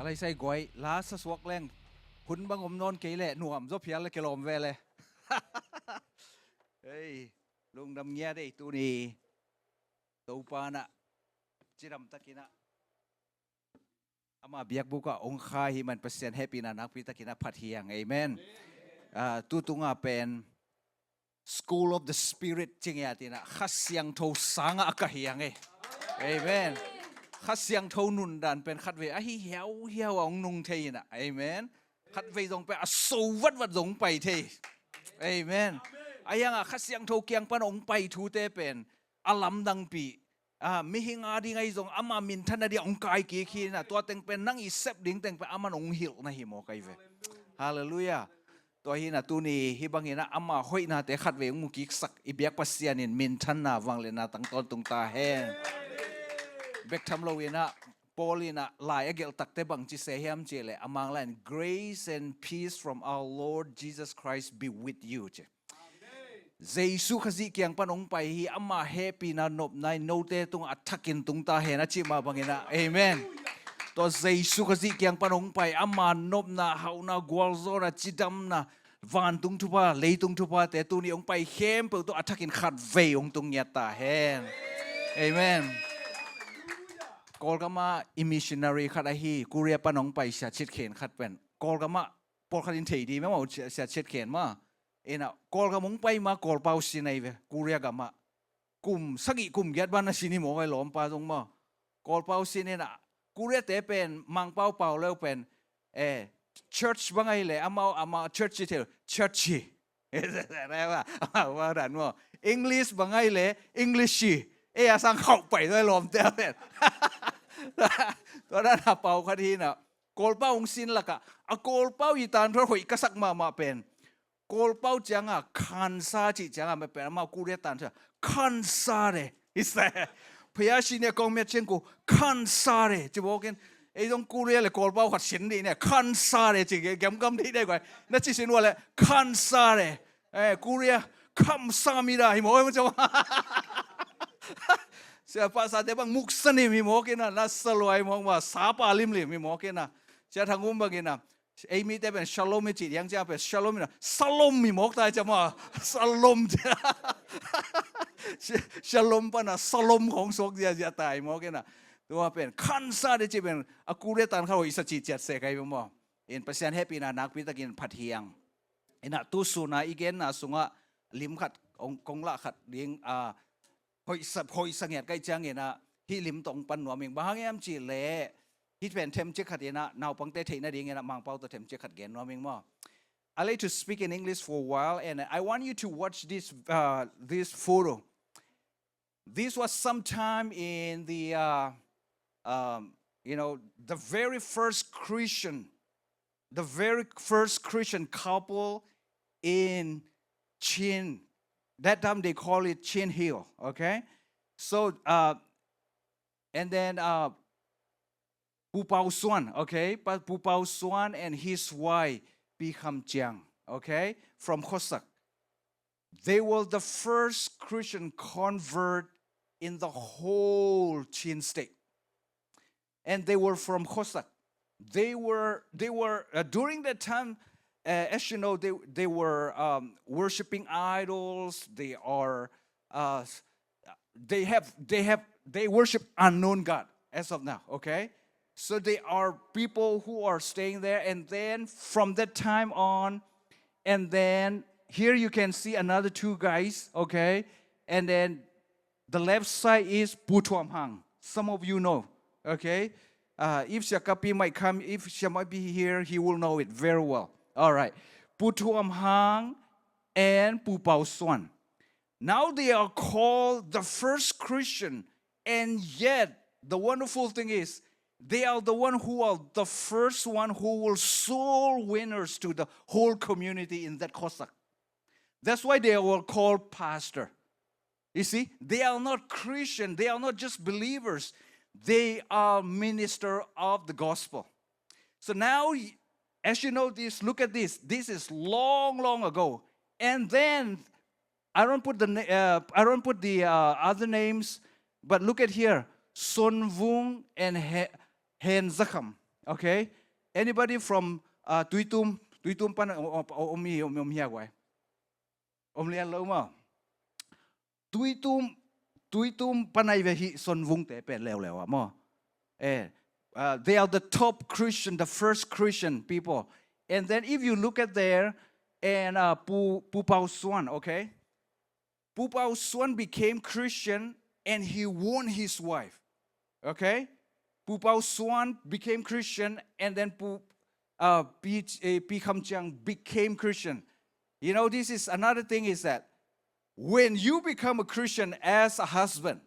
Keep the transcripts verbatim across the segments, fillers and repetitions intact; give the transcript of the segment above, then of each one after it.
Ka laisai guai, la sasuak leng hun bang om nawn kei leh nuam zaw phial le kilawm ve le. Hei, lungdam ngiat ei tuni. Topa in ah cidam takin ah ama biakbuk ah ong kha hi man Pasian hehpihna nakpi takin ah phat hi hang. Amen. Ah, tu tunga pen School of the Spirit ci ngiat in ah Kha Siangtho sang ah a kah hi hang e. Amen. Kha Siangtho nundan pen khatvei ahi hiauhiau a ong nung thei in ah. Amen. Khatvei zong pen a so vatvat zong pai thei. Amen. Ahi hang ah Kha Siangtho kiang pan ong pai thute pen a lamdangpi, ah, mihing a ding ahi zong ama minthan a ding a ong kai kik hi in ah, tua teng pen nang i sep ding teng pen aman ong hilh na hi mawk ahi ve. Halleluiah. Tua hi in ah tuni hih bangin ah ama hoihnate khatvei ong mu kiksak i biak Pasian in minthanna vangliatna tang tawntung ta hen. Bek tham lo in ah Paul in ah lai a gelh takte bang ci se hiam cih leh a Mang la in, "Grace and peace from our Lord Jesus Christ be with you," ci. Jesu Khazih kiang pan ong pai hi, ama hehpihna nopna in note tungah a thakin tung ta hen a cih mah bangin ah. Amen. Tua Jesu Khazih kiang pan ong pai, ama nopna, hauhna, gualzawhna, cidamna, vantung thupha, leitung thuphate tuni ong pai khempeuh tawh a thakin khatvei ong tung ngiat ta hen. Amen. Kawlgam ah i missionary khat ahi, Korea pan ong pai Sia Chit Khen khat pen. Kawlgam ah pawlkhat in thei ding mah, Sia, Sia Chit Khen mah. In ah Kawlgam ong pai ma Kawlpau sin ahi ve, Korea gam ah. Kum sagih kum giat ban a sin hi mawk ahi, lawmpa zong maw. Kawlpau sin in ah, Korea te pen Mangpau pau leu pen, eh, church bang ahi leh amau, amau church ci thei, church hi. Amau dan maw. English bang ahi leh English hi. Eh, a sang khauh pai zoi lawmte a pen. Tua dan a pau khat hi in ah, Kawlpau ong sin lakah a Kawlpau i tan thuak hoih ka sak mahmah pen Kawlpau cianga khansa cih cianga mah pen amau Korea tan cianga khansa de. Ise. Phaya si ne kong met ciang ku khansa de ci bawkin. Ei zong Korea le Kawlpau khat sin dih ne khansa de ci ge-, gemgam dih de guai. Na ci sin ua le khansa de. Eh, Korea kamsahamnida hi mawk ei mawk ciang. Sia pa sa te bang muksanim hi mawk ina, na salua hi mawk ma, sapa limlim hi mawk ina. Sia Thang Um bang ina. Ei mite pen shalom i cih diang ciang pen shalom ina, salom hi mawk ta ciang maw, salom ciang. Shalom pana salom khong suak ziazia ta hi mawk ina. Tua pen khansa de cih pen a Korea tan kha hoih sa cih ciat se kai maw. In Pasian hehpihna nakpi takin phat hi hang. Ina tu suna i genna sungah lim khat, kong, kong lah khat ding, a, hoihsa, hoihsa ngiat kai ciangin ah, hih lim tawh ong pan nuam ing. Bang hang hiam cih leh, hih pen themcik khat in ah, naupangte theih nadingin ah, Mangpau tawh themcik khat gen nuam ing maw. I like to speak in English for a while, and I want you to watch this, uh, this photo. This was sometime in the, uh, um, you know, the very first Christian, the very first Christian couple in Chin. That time they call it Chin Hill, okay? So, uh, and then, uh, Pu Pau Suan, okay? But Pu Pau Suan and his wife, Pi Kham Chiang, okay? From Khosak. They were the first Christian convert in the whole Chin State. And they were from Khosak. They were, they were, uh, during that time, uh, as you know, they, they were, um, worshiping idols. They are, uh, they have, they have, they worship unknown God as of now, okay? So they are people who are staying there, and then from that time on, and then here you can see another two guys, okay? And then the left side is Pu Thuam Hang. Some of you know, okay? Uh, if Sia Kapi might come, if Sia might be here, he will know it very well. All right. Pu Thuam Hang and Pu Pau Suan. Now they are called the first Christian, and yet the wonderful thing is, they are the one who are the first one who will soul winners to the whole community in that Khosak. That's why they were called pastor. You see, they are not Christian. They are not just believers. They are minister of the gospel. So now, y-, as you know this, look at this. This is long, long ago. And then, I don't put the na-, uh, I don't put the, uh, other names, but look at here. Son Vung and He-, Hen Zakham. Okay? Anybody from uh, Tuitum? Tuitum pan om hi, om hi a guai. Om lian lo maw. Tuitum, Tuitum panai ve hi Son Vung te pen leuleu ah maw. Eh, uh, they are the top Christian, the first Christian people. And then if you look at there, and uh, Pu, Pu Pau Suan, okay? Pu Pau Suan became Christian and he won his wife. Okay? Pu Pau Suan became Christian and then Pu, uh, Pi, uh, Pi Kham Chiang became Christian. You know, this is another thing is that when you become a Christian as a husband,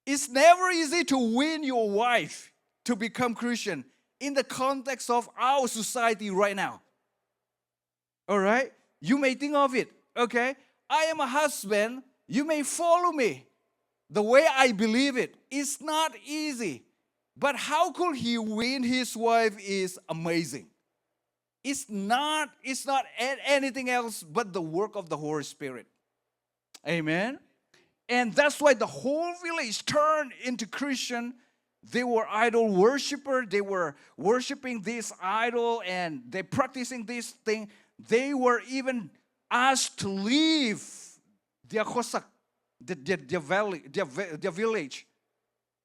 it's never easy to win your wife to become Christian in the context of our society right now. All right? You may think of it, okay? I am a husband. You may follow me. The way I believe it, it's not easy. But how could he win his wife is amazing. It's not, it's not anything else but the work of the Holy Spirit. Amen. And that's why the whole village turned into Christian. They were idol worshiper. They were worshiping this idol and they practicing this thing. They were even asked to leave their khuasak, their, their, their valley, their, their village.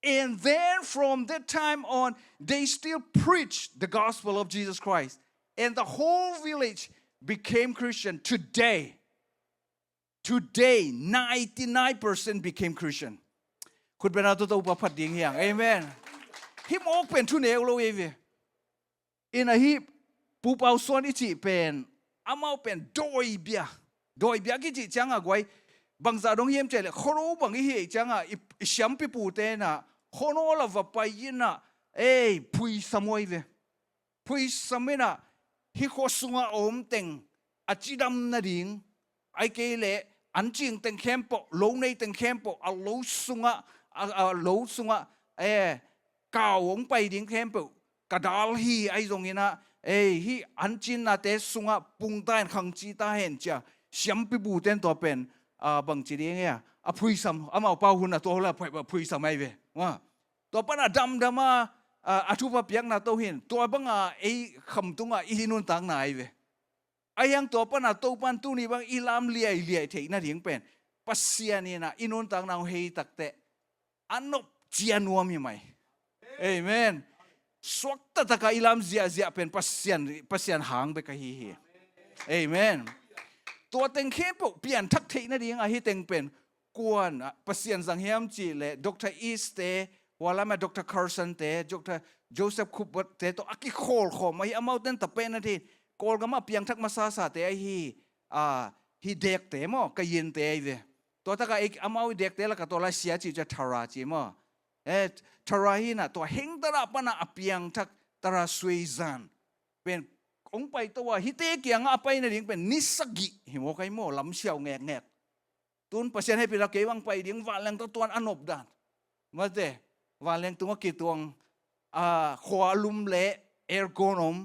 And then from that time on, they still preach the gospel of Jesus Christ. And the whole village became Christian. Today, today, ninety-nine percent became Christian. Khut beng a, Topa phat ding hi hang. Amen. Hih mawk pen thu neu lo ei ve. Ina hih Pu Pau Suan i cih pen amau pen dawibia. Dawibia kicih ciangah guai bangzah dong hiam cih leh khuano bang i hih ciangah i, i siampi pute inah khuano la va pai inah ei phuisam uh ei ve. Phuisam inah hih khua sungah a om teng a cidam nading, ahih kei leh an cing teng khempeuh, lo nei teng khempeuh, a lo sungah, a, a lo sungah, eh, kau hong pai ding khempeuh ka dal hi. Ahi zongin ah, eh, hih an cinnate sungah pungta in khangci ta hen ci-a siampi pute in tua pen, ah, bangci ding hia, a phuisam, amau pau hun a tua hula phuisam ahi ve. Tua pan a damdam a, ah, a thupha piakna to hin tua banga ei khamtungah i hi nuntakna ahi ve. Ahi hang tua pan a Topa in tuni bang i lam liailiai theih nading pen Pasian inah i nuntakna hong hei takteh a nop cia nuam hi mai. Amen. Suakta takah i lam ziahziah pen Pasian, Pasian hang bek ahi hi. Amen. Tua teng khempeuh pianthak theih nading ahi teng pen kuan ah Pasian zang hiam cih leh Doctor East te, hua lamah Doctor Carson te, Doctor Joseph Cuthbert te tawh a kikhawlkhawm ahi, amaute in ta pen a thei. Kawlgam ah piangthak masasate ahi, ah, hih Dekte maw, ka yinte ahi ve. Tua takah ei, amau hih Dekte lakah tua lai sia cih ciah Thara ci maw. Eh, Thara hi inah tua hengtana panah a piangthak Thara Suaizan pen hong paito a, hihte kiangah a pai nading pen ni sagih hi maw, kai maw, lamsiau ngekngek. Tun Pasian hehpihna kei bang pai ding, vanleng tawh tuan a nop dan. Mate, vanleng tungah kituang, a, khua a lum leh aircon om,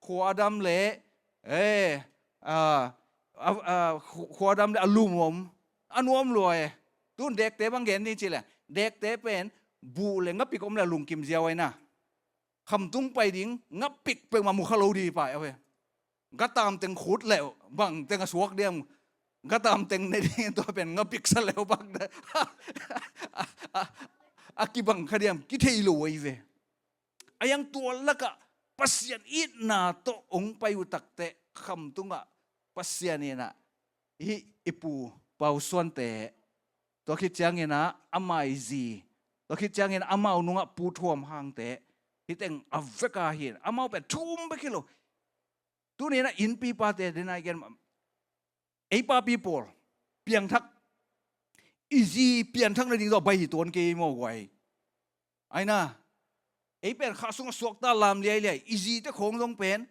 khua a dam leh, eh, a, a, a, khu-, khua a dam leh a lum om, a nuam lua e. Tun Dekte bang gen ding cih leh, Dekte pen buh leh ngapik om leh lungkim ziau ahi na. Khamtung pai ding, ngapik peuhmah mu kha lo ding pai a ve. Gatam teng khut leh bang teng a suak diam, gatam teng ne ding tua pen ngapik sa leh bang a, a, a kibang kha diam kithei lo ahi ve. Ahi hang tua lakah Pasian itna tawh hong pai uh takteh khamtungah Pasian inah hih i Pu Pau Suante, tua khit ciangin ah ama i zi, tua khit ciangin amau nungah Pu Thuam Hangte, hih teng a vek a hin amau pen thum bek hi lo. Tuni inah innpipate dena i gen mah, ei papi pawl piangthak, i zi pianthak nading tawh bai hi tuan kei maw guai. Ahi na, ei pen kha sungah suakta lam liailiai, i zite khawng zong pen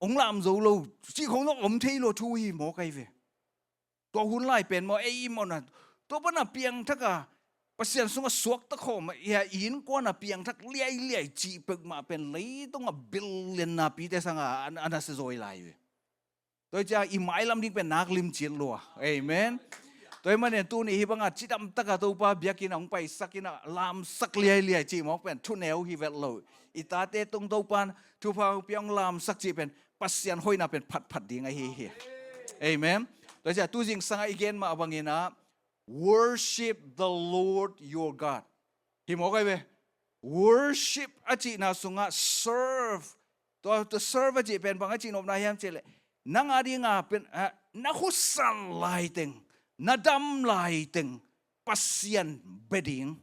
hong lam zo lo, cih khawng zong om thei lo thu hi maw kai ve. Tua hun lai pen maw, ei i mawhna, tua pana piangthak a, Pasian sungah suakta khawm a, i innkuan a piangthak liailiai cih peuhmah pen leitungah billion napite sangah a, a nasia zaw lai ve. Tua hi ciang i mailam ding pen nak limcit lua. Amen. Tua ahih manin tuni hih banga cidam taka Topa biakinn ah hong paisak in ah lamsak liailiai cih mawk pen thuneu hi vet lo. I tate tung Topa in thupha hong pia hong lamsak cih pen Pasian hoihna pen phatphat ding ahi hi. Amen. Tua ciah tu zingsang ah i gen mah bangin ah, "Worship the Lord your God." Hi mawk ai ve. Worship a cihna sungah serve. Tua, tua serve a cih pen bang a cih nopna hiam cih leh, nang a dinga pen, ah, na khusan laiteng, na dam laiteng Pasian bia ding,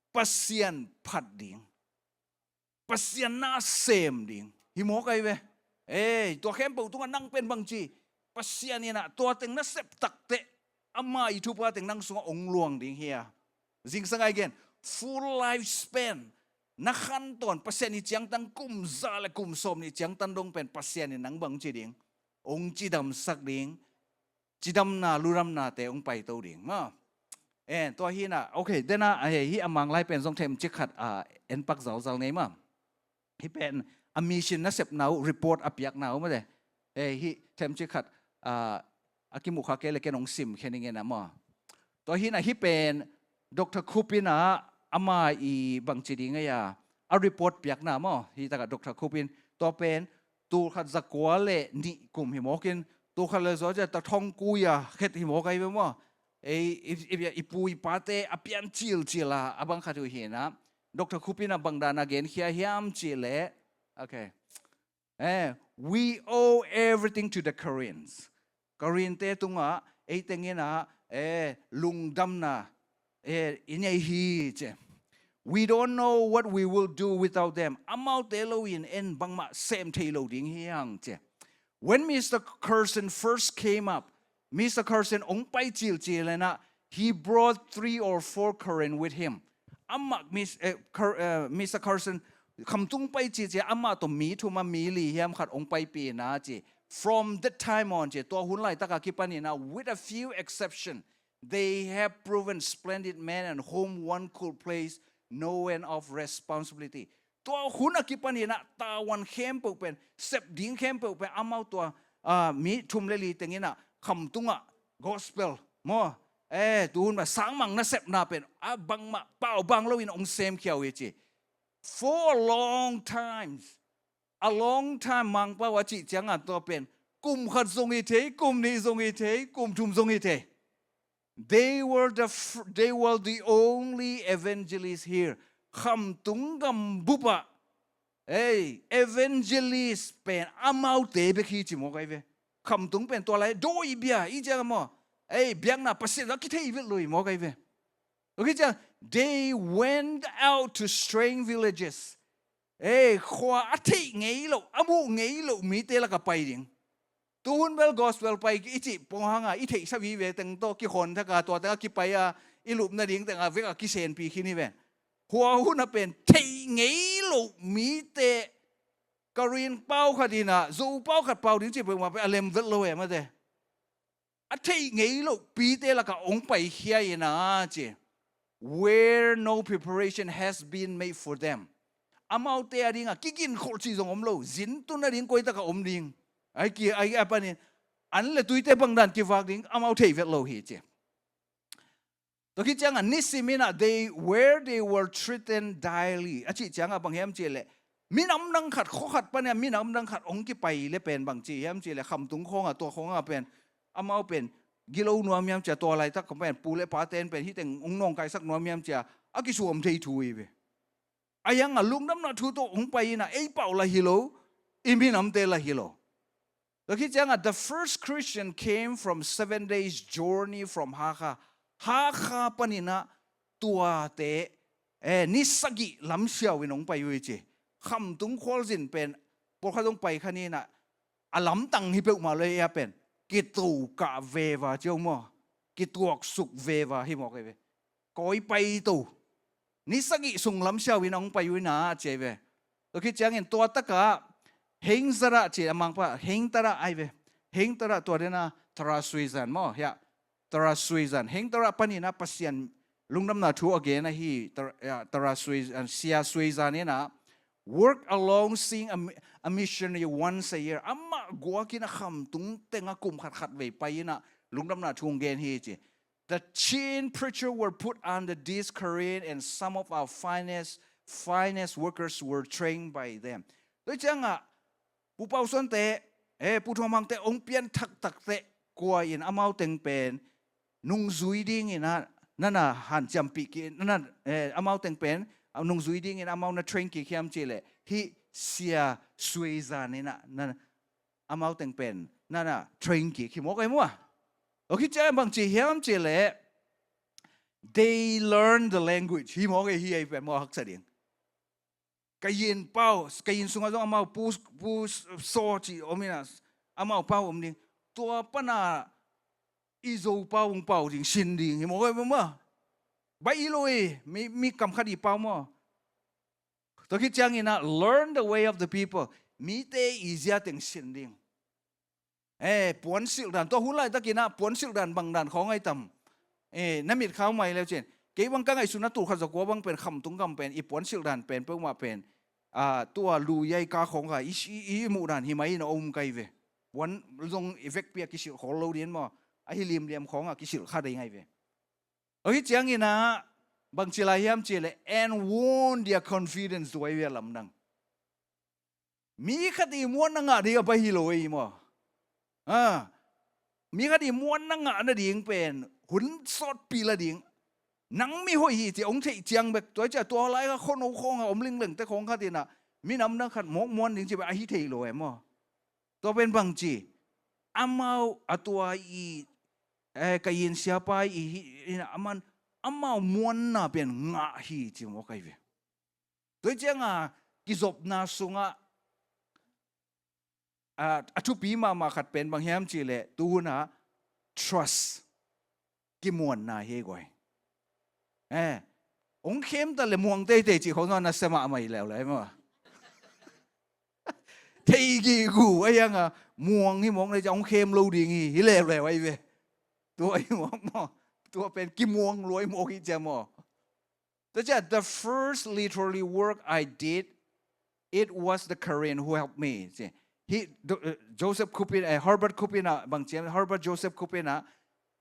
Pasian phat ding, Pasian na sem ding. Hi mawk ai ve. Ei, tua khempeuh tungah nang pen bangci, Pasian in ah tua teng na sep takteh, ama i thupha teng nang sungah hong luang ding hi a. Zingsang ah i gen, full life span, na khantawn, Pasian i ciangtan kum za le kum sawm nih ciangtan dong pen Pasian in nang bangci ding, hong cidamsak ding, cidamna ludamnate hong paito ding maw. En, tua hi in ah, ok, dena, ah, hei, hih a Manglai pen zong themcik khat, ah, en pak zauzau ni maw. Hih pen a mission nasepna uh report a piakna uh maw te. Eh, hih themcik khat, ah, a kimuh kha kei le ken hong sim khe ning e na maw. Tua hi in ah hih pen Doctor Khupin ah ama i bangci ding ei a, a report piakna maw. Hih takah Doctor Khupin, tua pen tul khat zakua le nih kum hi mawk in, tul khat le zaw ciah ta thongkui a khet hi mawk ai ve maw. Ei, i, i, i pu i pate a pian cilcil a, a bang khat uh hi in ah, Doctor Khupin ah bang dan a genkhia hiam cih leh, ok. Eh, "We owe everything to the Koreans." Korean-te tungah ei teng in ah, eh, lungdamna, eh, i nei hi ci. "We don't know what we will do without them." Amaute lo in en bangmah sem thei lo ding hi hang ci. When Mister Carson first came up, Mister Carson hong pai cilcil in ah, he brought three or four Korean with him. Amah, Mis-, eh, Car-, eh, Mister Carson khamtung pai cici amah tawh mi thum a mi li hiam khat hong paipih in ah ci. From that time on ci, tua hun laitak a kipan in ah, with a few exception, they have proven splendid men and whom one could place no end of responsibility. Tua hun a kipan in ah tavuan khempeuh pen, sep ding khempeuh pen amau tua, ah, mi thum le li teng in ah khamtung ah gospel maw, eh, tu hun mah sangmang nasepna pen a bangmah paubang lo in hong semkhia uh hi ci. For a long time, a long time, Mangpau a cih ciangah tua pen kum khat zong hi thei, kum nih zong hi thei, kum thum zong hi thei. They were the fir-, they were the only evangelist here. Khamtung gambup ah, ei, evangelist pen amaute bek hi ci mawk ai ve. Khamtung pen tua lai dawi bia i ciang maw, ei, biakna Pasian a kithei vet lo hi mawk ai ve. Ok ciang, they went out to strange villages. Ei, khua a theih ngei lo, a muh ngei lo mite lakah pai ding. Tu hun bel gospel pai i cih pawng hanga i theihsa vive teng tawh kikhawn thak a, tua teng a kipai a, i lupna ding teng a vek a kisenpi khin hi ven. Khua hun a pen theih ngei lo mite, Korean pau khat in ah Zo pau khat pau ding cih peuhmah pen a lem vet lo e mate. A theih ngei lo pite lakah hong paikhia in ah ci. Where no preparation has been made for them. Amaute a dingah kiginkholh cih zong om lo, zin tun a ding koi takah om ding. Ai ki, ai a panin an le tuite bangdan kivak ding amau thei vet lo hi ci. Tua khit ciangah nisim in ah they, where they were treated direly. A cih ciangah bang hiam cih leh, minam dang khat, khua khat pan in ah minam dang khat hong kipai le pen bang ci hiam cih leh, khamtung khawngah, tua khawngah pen amau pen gilo nuam hiam cia, tua laitak pen pu le pate in pen hih teng hong nawngkaisak nuam hiam cia, a kisuam thei thu hi ve. A hiangah lungdamna thu tawh hong pai in ah ei pau lah hi lo, i minamte lah hi lo. Tua khit ciangah the first Christian came from seven days journey from Hakha. Hakha panin ah tuate, eh, ni sagih lam siau in hong pai uh hi ci. Khamtung khualzin pen pawlkhat hong pai kha ni in ah, a lamtang hi peuhmah lo ei a pen kitokah veva ci uh maw, kituaksuk veva hi mawk ei ve. Kawi paito. Ni sagih sung lam siau in a hong pai uh in ah ci ei ve. Tua khit ciangin tua takah Hengzara ci a mangpa, Hengtara ai ve. Hengtara tua dena Tara Suizan maw, hiah Tara Suizan. Hengtara panin ah Pasian lungdamna thu a gen ahi, Tara, ya, Tara Suizan, Sia Suizan in ah work along seeing a, a missionary once a year. Amah guak in ah khamtung tengah kum khat khat vei pai in ah lungdamna thu hong gen hi ci. The Chin preacher were put under this Korean, and some of our finest, finest workers were trained by them. Tua ciangah, Pu Pau Suan te, eh, Pu Thuam Hang te, ong pian thaktak te, kua in amau teng pen nungzui dingin ah, nana hanciampih kik, nana, eh, amau teng pen, ah, nungzui dingin amau na train kik hiam cih leh, hih Sia Suai Zan in ah, nana, amau teng pen, nana train kik hi mawk ai mua. Tua khit ciang bang ci hiam cih leh, they learn the language. Hi mawk ai, hi ai pen mawk haksa ding. Kayin pau, Kayin sungah zong amau Pu, Pu Saw ci om in ah, amau pau om ding. Tua pana i Zo pau ong pau ding, sin ding hi mawk ai mua. Baih hi lo i, mi, mi kam khat i pau maw. Tua khit ciangin ah, learn the way of the people. Mite i zia teng sin ding. Eh, puansilh dan. Tua hun laitakin ah puansilh dan bang dan khawng ai tam. Eh, na mit khau mai leu cin. Kei bang ka ngaihsutna tul khat za kua bang pen Khamtung gam pen i puansilh dan pen peuhmah pen, ah, tua lui ai ka khawng kha i, i, i muh dan hi mai in a om kai ve. Puan zong i vekpi a kisilh khawl lo ding maw. Ahi limliam khawng a kisilh kha dei ngai ve. Ahi ciangin ah, bang ci lai hiam cih leh, and won their confidence, tua i ve lamdang. Mi khat i muanna ngah ding a baih hi lo ei maw. Ah, mi khat i muanna ngah nading pen hun sawtpi la ding. Nang mi hoih hi ci ong theih ciang bek, tua ciah tua lai kha khuano khawng a om lingleng te khawng khat in ah, minam dang khat mawk muan ding ci bek ahi thei lo ei maw. Tua pen bang ci, amau a tua i, eh, Kayin siapa i hi, in ah aman, amau muanna pen ngah hi ci mawk ai ve. Tua ciangah kizopna sungah, ah, a thupi mahmah khat pen bang hiam cih leh, tu hun ah trust, kimuanna hi guai. Eh, ong khem ta le muang teitei cih khawng zong na sem a mai leuleu maw. Thei gihgu a hiang a muang hi mawk nei ciang ong khem lo ding hi, hi leuleu ai ve. Tua hi mawk maw. Tua pen kimuang luai mawk hi ciang maw. Tua ciah, the first literary work I did, it was the Korean who helped me. Ci. Hi, do, uh, Joseph Kupin, eh, Herbert Kupin ah, bang ciam, Herbert Joseph Kupin ah,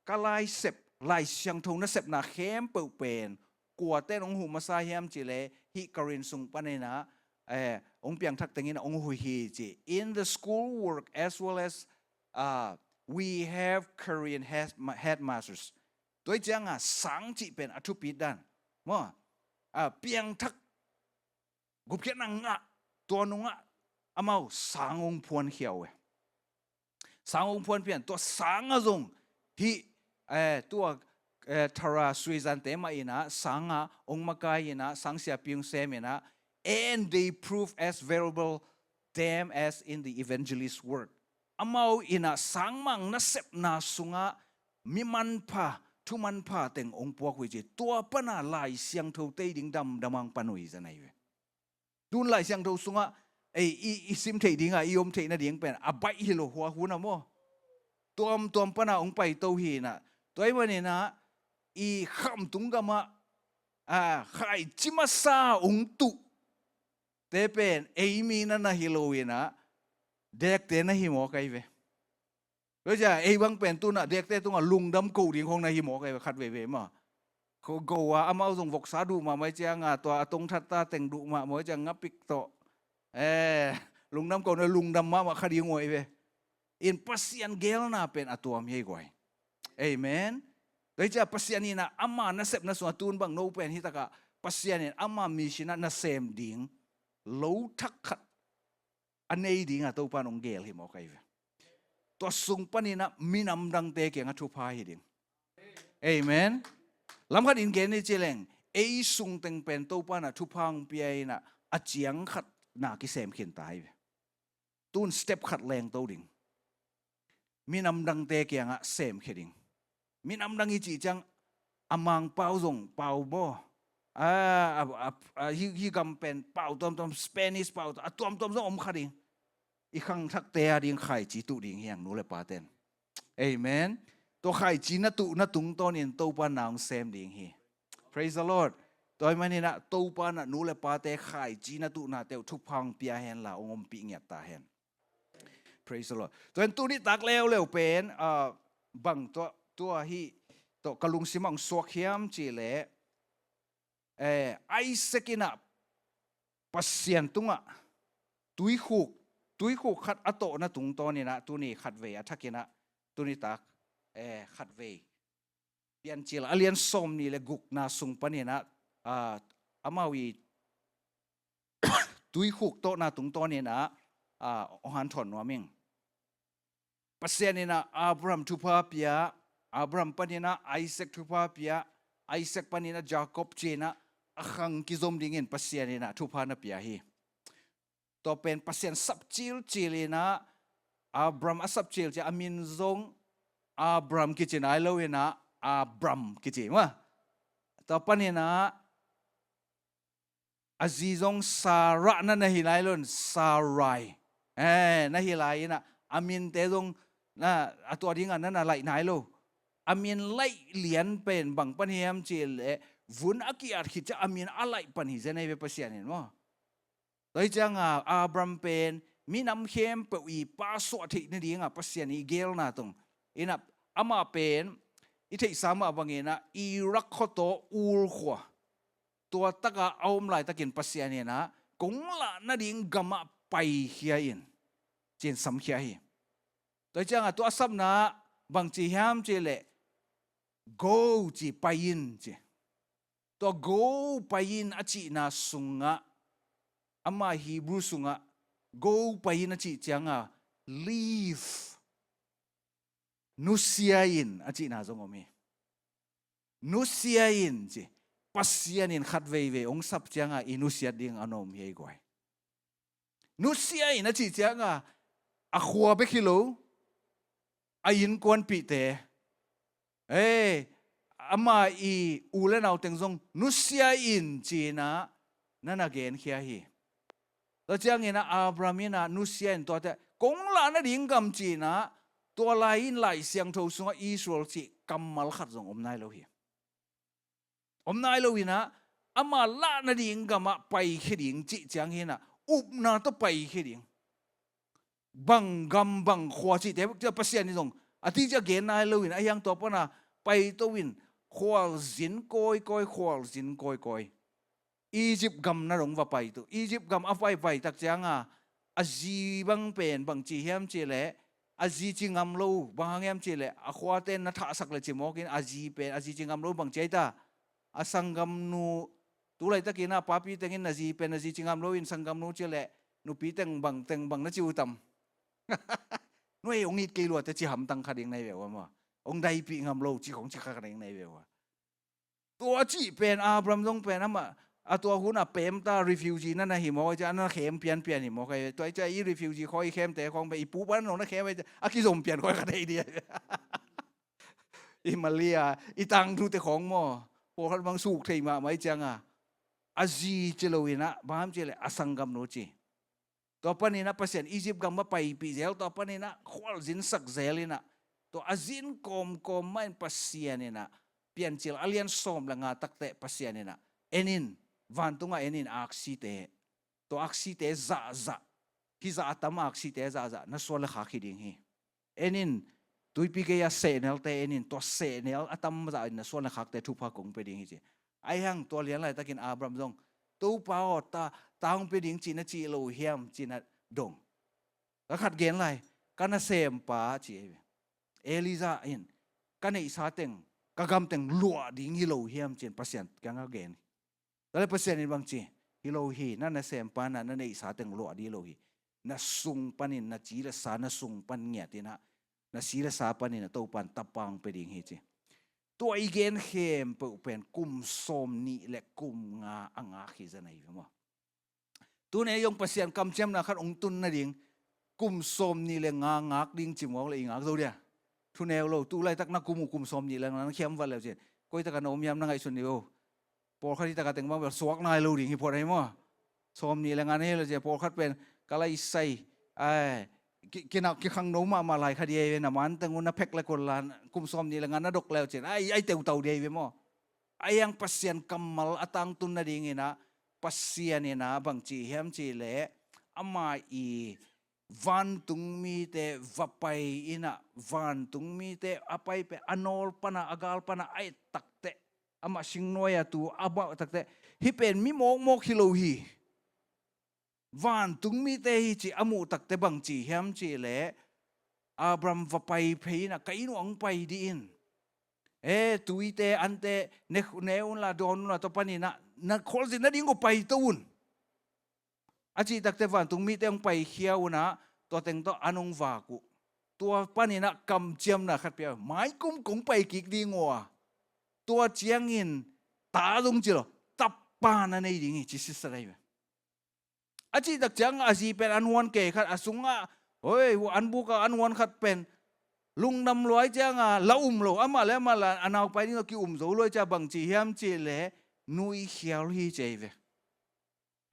ka laisep, Lai Siangtho nasepna khempeuh pen, kua ten ong huh masa hiam cih leh, hih Korean sung panin ah, eh, ong piangthak tengin ong huh hi ci. In the school work as well as, uh, we have Korean head, headmasters. Tua ciangah sang cih pen a thupi dan. Maw, ah, piangthak gupkhiatna ngah, tua nungah amau sang ong phuan khia uh e. Sang ong phuan pian, tua sang a zong hih, eh, tua, eh, Thara Suizan te mah in ah, sang a ong makai in ah, sang siapi ong sem in ah, and they prove as valuable them as in the evangelist work. Amau in ah sangmang nasepna sungah mi manpha, thu manpha teng ong puak uh hi ci, tua pana Lai Siangtho tei ding damdam ang pan uh hi zan ai ve. Tun Lai Siangtho sungah, ei, i, i sim theih dingah, i om theih nading pen a baih hi lo hua hun a maw. Tuamtuam pana ong paito hi in ah. Tua ahih manin ah, i Khamtung gamah, ah, khaici masa ong tuh te pen, ei mi na na hi lo in ah, dekte na hi mawk ai ve. Tua ciah, ei bang pen tu-in ah, dekte tungah lungdam ko ding khawng na hi mawk ai ve khat veivei maw. Ko, ko a, amau zong voksa duh mahmah ciangah, tua a tongthat ta teng duh mahmah ciang ngapik tawh. Eh, lungdam ko na lungdam mahmah kha ding uh ai ve. In Pasian geelna pen a tuam hi guai. Amen. Tua ciah Pasian in ah ama nasepna sungah tun bang no pen hi takah, Pasian in ama mission ah nasem ding lo thak khat a nei dingah Topa in ong geel hi mawk ai ve. Tua sung panin ah minam dangte kiangah thupha hi ding. Amen. Lamkhat in gen ni ci leng, ei sung teng pen Topa in ah thupha ong pia in ah, a ciang khat na kisem khin ta ai ve. Tun step khat lengto ding. Minam dangte kiangah semkhia ding. Minam dang i cih ciang a Mangpau zong pau maw. A, a, a, a, hi, hi gam pen pau tuamtuam, Spanish pau, a tuamtuam zong om kha ding. I khangthakte a ding khaici tuh ding hi hang nu le paten. Amen. Tua khaici na tuhna tungtawnin Topa in na ong sem ding hi. Praise the Lord. Tua ahih manin ah Topa in ah nu le pate khaici na tuhnate uh thupha ong pia hen la, ong ompih ngiat ta hen. Praise the Lord. Tua in tuni tak leuleu pen, ah, bang tua, tua hi, tawh ka lungsim ah hong suak hiam cih leh, eh, Isaac in ah Pasian tungah tuikhuk, tuikhuk khat a tawhna tungtawn in ah tuni khatvei a thak in ah tuni tak, eh, khatvei Piancil a lian sawm nih le gukna sung panin ah, ah, amau i tuikhuk tawhna tungtawn in ah, ah, hong hanthawn nuam ing. Pasian in ah Abraham thupha pia, Abraham panin ah Isaac thupha pia, Isaac panin ah Jacob ci-in ah a khang kizom dingin Pasian in ah thupha na pia hi. Tua pen Pasian sap cilcil in ah, Abraham a sap cilcil, a min zong Abraham kici nai lo in ah, Abram kici maw. Tua panin ah a zi zong Sarah na na hi lai lo in Sarai, eh, na hi lai in ah, a minte zong na, a tua ding ah na na laih nai lo. A min laih lian pen bang pan hiam cih leh vun a ki-at khit ciang a min a laih pan hi zen ahi ve Pasian in maw. Tua hi ciang a Abram pen minam khempeuh i pa suah theih nading ah Pasian i geelna tawh in ah, amah pen i theihsa mah bangin ah Iraq khua tawh Ur khua, tua tak ah a om laitakin Pasian in ah kong lah nading gam ah paikhia in ci-in samkhia hi. Tua hi ciang a tua a sapna bangci hiam cih leh go ci, pai in ci. Tua go, pai in a cihna sungah, amah Hebrew sungah go, pai in a cih ciang a leave, nusia in a cihna zong om hi. Nusia in ci. Pasian in khat veivei hong sap ciang a i nusiat ding a nuam hi ei guai. Nusia in a cih ciang a, a khua bek hi lo, a innkuanpihte, eh, amah i u le nau teng zong nusia in ci-in ah na na genkhia hi. Tua ciangin ah Abraham in ah nusia in tuate kong lah nading gam ci-in ah, tua lai in Lai Siangtho sungah Israel cih kammal khat zong om nai lo hi. Om nai lo in ah, amah lah nading gam ah paikhia ding cih ciang hi in ah, upna tawh paikhia ding. Bang gam bang khua cihte, tua Pasian in zong a ti ciang gen nai lo in ah, a hiang tua pan a paito in, khualzin kawikawi, khualzin kawikawi. Egypt gam na dong va paito. Egypt gam a paipai tak ciang a, a zi bang pen bangci hiam cih leh, a zi ci ngam lo, bang hang hiam cih leh, a khuate na thahsak le ci mawk in, a zi pen, a zi ci ngam lo bangci ai ta. A sanggamnu, tu laitakin ah papi teng in na zi pen, na zi ci ngam lo in sanggamnu ci leh, nupi teng bang, teng bang na ci uh tam. Nuai hong it kei lua te ci hamtang kha ding na hi ve uh a maw. Hong daipih ngam lo, ci khong ci kha ding na hi ve uh a. Tua cih pen Abraham zong pen amah, a tua hun a pemta refugee na na hi mawk, a na khem pianpian hi mawk, tua i cia i refugee khawng i khemte khawng pen i pu pan nong na khem a kizom pian khawng kha thei dih. I Malia, i tangthu te khawng maw, pawlkhat bang suk thei mahmah i ciang a, a zi ci lo in ah, bang hiam cih leh a sanggamnu ci. Tua panin ah Pasian Egypt gam ah paipih zel, tua panin ah khualzinsak zel in ah, tua a zin kawmkawm mah in Pasian in ah, Piancil a lian sawm le nga takteh Pasian in ah, en in, vantungah en in aksite, tua aksite zahzah, hih zah a tam aksite zahzah na suan le khak hi ding hi. En in, tuipi gei a sehnelte en in, tua sehnel a tam zah in na suan le khakte thupha kong pia ding hi ci. Ahi hang tua lian laitakin Abraham zong, Topa aw, ta, ta hong pia ding ci na ci lo hiam ci na dong. Ka khat gen lai, ka nasempa ci hi. Elijah in, ka neihsa teng, ka gam teng luah ding hi lo hiam ci-in Pasian kiangah gen. Tua leh Pasian in bang ci, hi lo hi, na nasempa na, na neihsa teng luah ding hi lo hi. Na sung panin, na ci le sa na sung pan ngiat in ah, na ci le sa panin ah Topa in tapa hong pia ding hi ci. Tua i gen khempeuh pen kum sawm nih le kum nga a ngak hi zen ahi ve maw. Tuni zong Pasian kamciamna khat hong tun nading, kum sawm nih le nga ngak ding ci mawk leh i ngak zo dia. Thuneu lo, tu laitak na kum uh kum sawm nih le nga na khiam vat leu cin, koi takah na om hiam na ngaihsun dih uh. Pawlkhat hih takah teng bang bel suak nai lo ding hi phot ahi maw. Sawm nih le nga na hi leu cin, pawlkhat pen ka lai sai, ai, ki, kina, kikhangno mahmah lai kha dih ahi ve, na man teng uh na phek le kol la, kum sawm nih le nga na dok leu cin, ai, ai teutau dih ahi ve maw. Ahi hang Pasian kammal a tangtun nadingin ah, Pasian in ah bang ci hiam cih leh, amah i Vantung mite va pai in ah, vantung mite a pai pen a nawl pan ah, a gal pan ah a et takteh, amah singnuai ah tu a bauh takteh, hih pen mi mawkmawk hi lo hi. Vantung mite hi cih a muh takteh bang ci hiam cih leh, Abraham va pai phei in ah, ka inn uah hong pai dih in. E, tuite, ante ne, ne unla, dawn unla, tua panin ah na khualzin nading uh paito un, a cih takteh vantung mite hong paikhia un ah, tua teng tawh an hong vak uh. Tua panin ah kamciamna khat pia, maikum kong pai kik ding uh a, tua ciangin ta zong ci lo, tapa na nei ding hi, ci sitset ahi ve. A cih tak ciang a zi pen an huan kei khat a sungah, hoi, an buk ah an huan khat pen lungdam lua ahih ciangin la um lo, amah le amah la a naupai ding tawh ki-um zo lua ahih ciang bang ci hiam cih leh, nuikhiau hi ci ahi ve.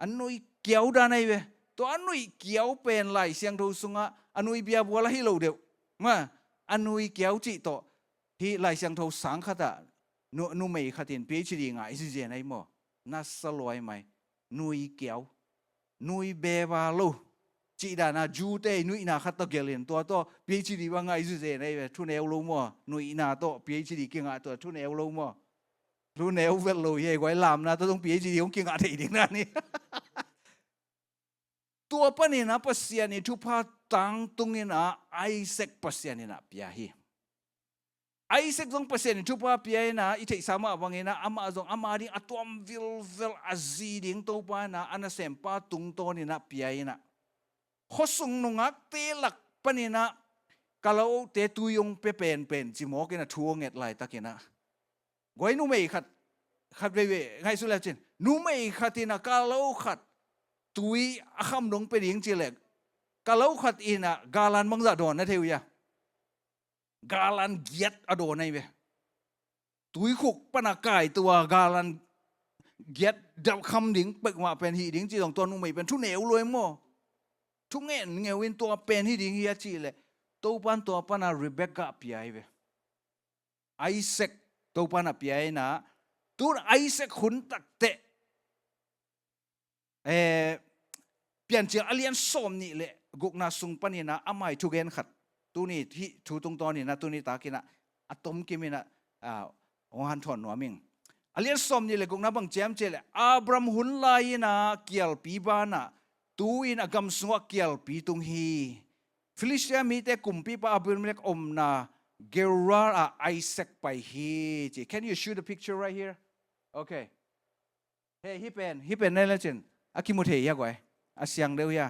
A nuikiau dan ahi ve. Tua a nuikiau pen Lai Siangtho sungah a nui biabual ahi lo deuh. Ma, a nuikiau cih tawh hih Lai Siangtho sang khat ah nu, numei khat in PhD ngah i zizen ahi maw. Nasa lua ahi mai. Nuikiau, nui beba lo cih dan a, Jew-te i nuihna khat tawh gelh in, tua tawh PhD bang ngah i zizen ahi ve. Thuneu lo maw. Nuihna tawh PhD kingah, tua thuneu lo maw. Thuneu vet lo hi, guai, lamna tawh zong PhD hong kingah thei ding dan hi. Tua panin ah Pasian in thupha tangtung in ah Isaac Pasian in ah pia hi. Isaac zong Pasian in thupha pia in ah, i theihsa mah bangin ah, amah zong ama ding a tuam vilvel, a zi ding Topa in ah a nasempa tungtawn in ah pia in ah, khuasung nungakte lak panin ah, ka lote tui hong pia penpen ci mawk in ah thu hong nget laitakin ah, guai, numei khat, khat veivei ngaihsut le cin, numei khat in ah ka lo khat tui a kham dong pia ding cih leh, ka lo khat in ah galan bangzah dawn na thei uh hia? Galan giat a dawn ahi ve. Tuikhuk pan a kaito a galan giat dap kham ding peuhmah pen hih ding cih zong, tua numei pen thuneu lo ahi maw. Thungen ngeu in, tua pen hi ding hi a cih leh, Topa in tua pan a Rebekah pia ahi ve. Isaac Topa in a pia in ah, tun Isaac hun takteh, eh, Piancil a lian sawm nih le gukna sung panin ah a mai thugen khat, tuni hih thu tungtawn in ah, tuni takin ah a tomkim in ah, ah, hong hanthawn nuam ing. A lian sawm nih le gukna bang ci hiam cih leh, Abraham hun lai in ah kialpi ban ah, tu-in a gam sungah kialpi tung hi. Filistia mite kumpipa Abimelek omna Gerar ah Isaac pai hi, ci. Can you show the picture right here? Okay. Hei, hih pen, hih pen na en le cin, a kimu thei hia guai? A siang deuh hia?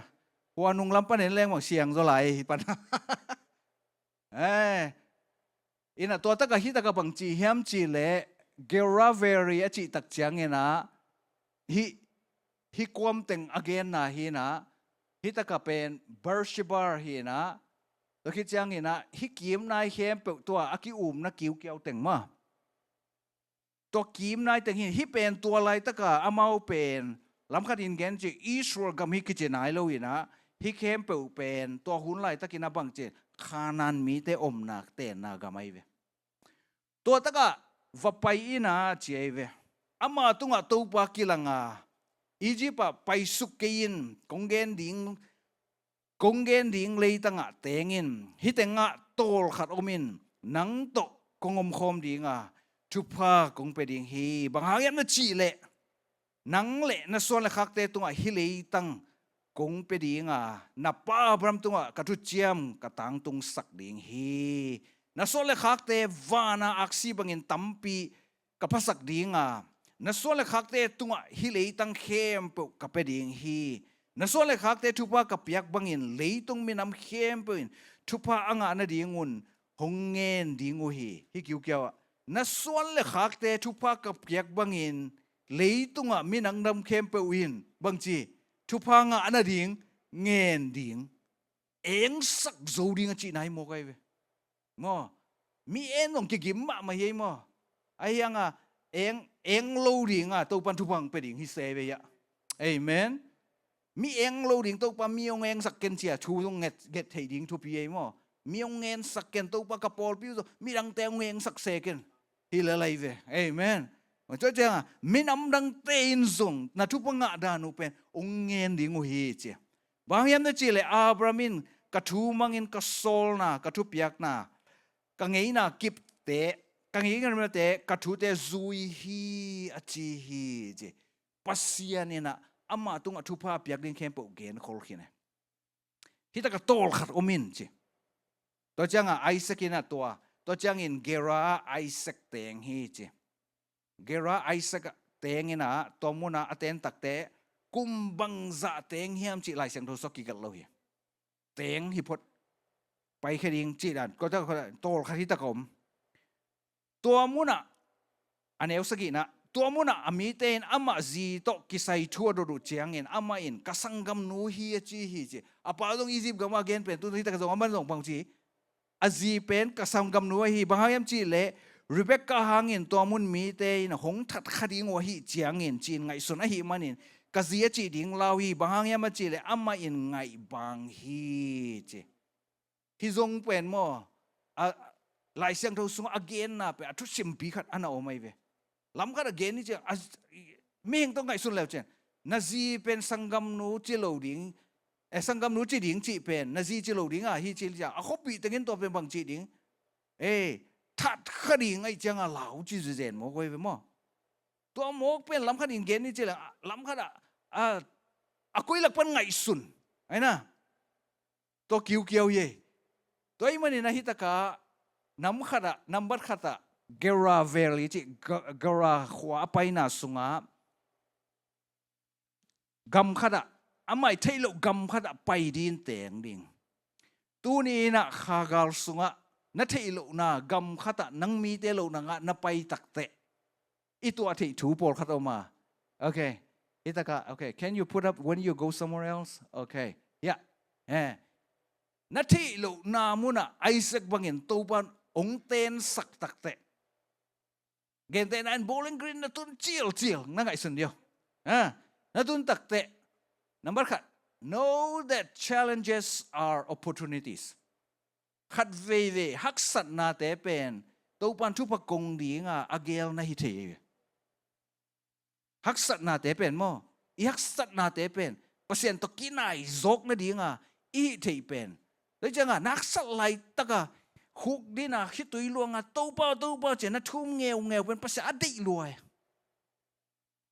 Hua nung lam pan en leng bang siang zaw lai hih pan. Eh, in ah tua tak ah, hih tak ah bang ci hiam cih leh, Gerar Valley a cih tak ciangin ah, hih, hih kuam teng a genna hi in ah, hih tak ah pen Beersheba hi in ah, tua khit ciangin ah hih kimnai khempeuh, tua a ki-umna kiukiau teng mah, tua kimnai teng hi. Hih pen tua laitak ah amau pen, lam khat in gen cih, Israel gam hi kici nai lo in ah, hih khempeuh pen tua hun laitakin ah bang ci, Kanaan mite omna, tenna gam ahi ve. Tua tak ah va pai in ah, ci ahi ve. Ama tungah Topa kilang a, Egypt ah paisuk kei in, kong gen ding, kong gen ding leitang ah teng in, hih teng ah tawlkhat om in, nang tawh kong omkhawm ding a, thupha kong pia ding hi. Bang hang hiam na cih leh, nang le na suan le khakte tungah hih leitang kong pia ding a, na pa Abraham tungah ka thuciam ka tangtungsak ding hi. Na suan le khakte van a aksi bangin tampi ka phasak ding a, na suan le khakte tungah hih leitang khempeuh ka pia ding hi. Na suan le khakte thupha ka piak bangin leitung minam khempeuh in thupha a ngah nadingun hong ngen ding uh hi. Hih kiukiau ah, na suan le khakte thupha ka piak bangin leitungah minam khempeuh in bang ci, thupha ngah nading, ngen ding, engsak zo ding a cihna hi mawk ahi ve. Maw, mi en zong kigim mahmah hi ei maw. Ahi hang a, eng, eng lo ding a, Topan thupha hong pia ding hi se ve ia. Amen. Mi eng lo ding, Topa mi hong engsak ken ci a thu zong nget, nget thei ding thupi ei maw. Mi hong ngensak ken, Topa ka pawlpi uh zong midangte hong engsak se ken. Hi lel ahi ve. Amen. Tua ciang a, minam dangte in zong na thupha ngah dan uh pen hong ngen ding uh hi ci a. Bang hang hiam na cih leh Abraham in ka thu mangin ka sawlna, ka thupiakna, ka ngeina kipte, ka ngeina kipte, ka thute zui hi a ci hi ci. Pasian in ah amah tungah thupha a piak ding khempeuh genkhol khin e. Hih takah tawlkhat om in ci. Tua ciangah Isaac in ah tua, tua ciangin Gerar ah Isaac teng hi ci. Gerar Isaac teng in ah tua munah a ten takteh kum bangzah teng hiam cih Lai Siangtho sung ah kigelh lo hi. Teng hi phot, paikhia ding cih dan, kua ta, kua ta, tawlkhat hih takah om. Tua munah, a neu sagihna, tua munah a mite in amah zi tawh kisai thu a dot uh ciangin amah in ka sanggamnu hi a ci hi ci. A pa zong Egypt gamah a gen pen, tu hih takah zong amah zong bang ci, a zi pen ka sanggamnu ahi, bang hang hiam cih leh Rebekah hangin tua mun mite in hong that kha ding uh ahih ciangin ci-in ngaihsun ahih manin ka zi a cih ding lau hi, bang hang hiam a cih leh amah in ngaihbang hi ci. Hih zong pen maw, a, Lai Siangtho sungah a genna pen a thusimpi khat a na om ahi ve. Lam khat a gen ni ciang, a, mihing tawh ngaihsun leu ciang, na zi pen sanggamnu ci lo ding, eh, sanggamnu ci ding cih pen na zi ci lo ding a, hi ci ciang a khuapih tengin tua pen bang cih ding, eh, that kha ding ahih ciangah lau ci zenzen mawk uh ahi ve maw. Tua mawk pen lam khat in gen ni ci leng, lam khat ah, a, a koi lak pan ngaihsun, ahi na. Tua kiukiau hi ei. Tua ahih manin ah hih takah nam khatah, nambat khatah Gerar Valley cih, Ge-, Gerar khua a paina sungah gam khatah, amah i theih loh gam khatah pai ding teng ding. Tuni in ah khagal sungah na theih lohna gam khatah nang mite lohna ngah na pai takteh i tuah theih thu pawlkhat om a. Okay. Hih takah, okay, can you put up when you go somewhere else? Okay. Yeah. Eh. Na theih lohna munah Isaac bangin Topan hong tensak takteh, gentehna in Bowling Green na tun cilcil na ngaihsun dih aw. Ah, na tun takteh, nambat khat, know that challenges are opportunities. Khat veivei haksatnate pen Topan thupha kong dinga a gel na hi thei hi. Haksatnate pen maw, i haksatnate pen Pasian tawh kinai zawk nadinga i hih theih pen. Tua ciangah na haksat laitaka khukdina khitui luanga Topa, Topa ci-a na thum ngeungeu pen Pasian a deih lua hi.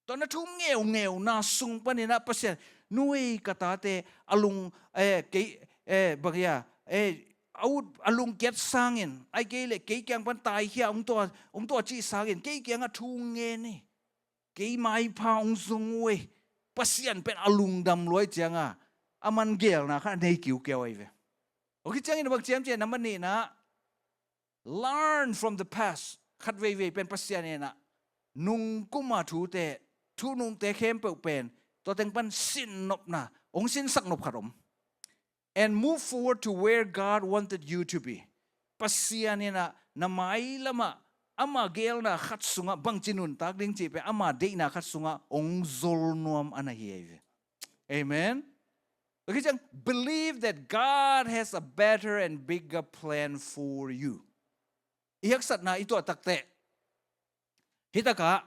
Tua na thum ngeungeuna sung paninah Pasian, nui ka tate a lung, eh, kei, eh, bang hia, eh, a ut a lungkiat sangin, ai kei leh kei kiang pan taikhia hong tua, hong tua cih sangin kei kiangah thu ngen hi. Kei maipha hong zong uh ei. Pasian pen a lungdam lua ahih cianga a man geelna khat a nei kiukiau ahi ve. Aw, khit ciangin a bang ciamciam, nambat nihna, learn from the past. Khat veivei pen Pasian inah nungkuma thute, thunungte khempeuh pen tua teng pan sinnopna hong sinsak nop khat om. And move forward to where God wanted you to be. Pasian inah na mailamah ama geelna khat sungah bangci nuntak ding cih pen ama deihna khat sungah hong zol nuam a na hi ahi ve. Amen. Okay, ciang, believe that God has a better and bigger plan for you. I haksatna i tuah takteh, hitakah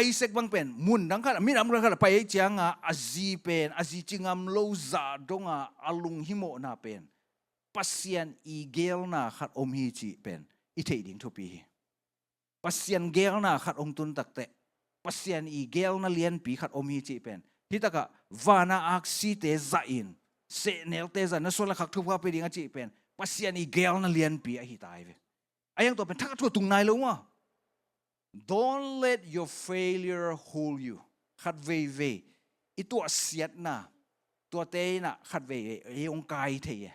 Isaac bang pen mun dang khat, minam dang khat a pai ahih cianga a zi pen, a zi ci ngam lo zah donga a lunghimawhna pen Pasian i geelna khat om hi cih pen i theih ding thupi hi. Pasian geelna khat hong tun takteh Pasian i geelna lianpi khat om hi cih pen, hitakah vana aksite zahin, sehnelte zahin na suan le khak thupha pia ding a cih pen Pasian i geelna lianpi ahi ta hi ve. A hiang tua pen thak a thu a tung nai lo maw. Don't let your failure hold you. Khat veivei i tuahsiatna, tuate inah khat veivei ei hong kai thei e.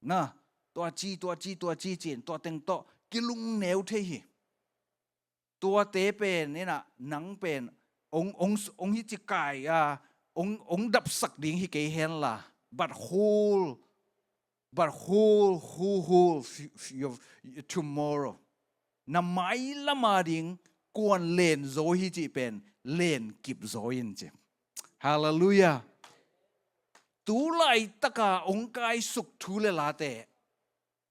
Na, tua ci, tua ci, tua ci ci-in tua teng tawh kilungneu thei hi. Tuate pen inah nang pen hong, hong, hong hi ci kai a, hong, hong dapsak ding hi kei henla, but hold, but hold, hold, hold f-, f-, your, your tomorrow. Na mailam ading kuan len zaw hi cih pen len kip zaw in ci. Halleluiah. Tu laitaka hong kaisuk thu le late,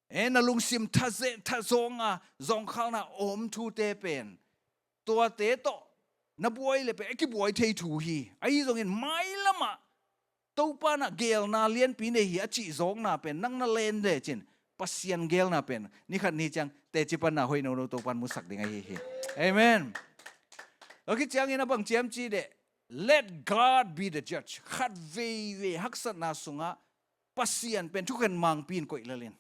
e, na lungsim thaze-, thazawnga zawngkhalna om thute pen tuate tawh na buai le pen a kibuai thei thu hi. Ahi zongin mailamah Topa in ah geelna lianpi nei hi a cih zawkna pen nang na len lecin Pasian geelna pen ni khat ni ciang teci panna hoih nono Topa in musak ding ahi hi. Amen. Tua khit ciangin a bang ci hiam cih leh, let God be the judge. Khat veivei haksatna sungah Pasian pen thukhen mangpi in koih lel in.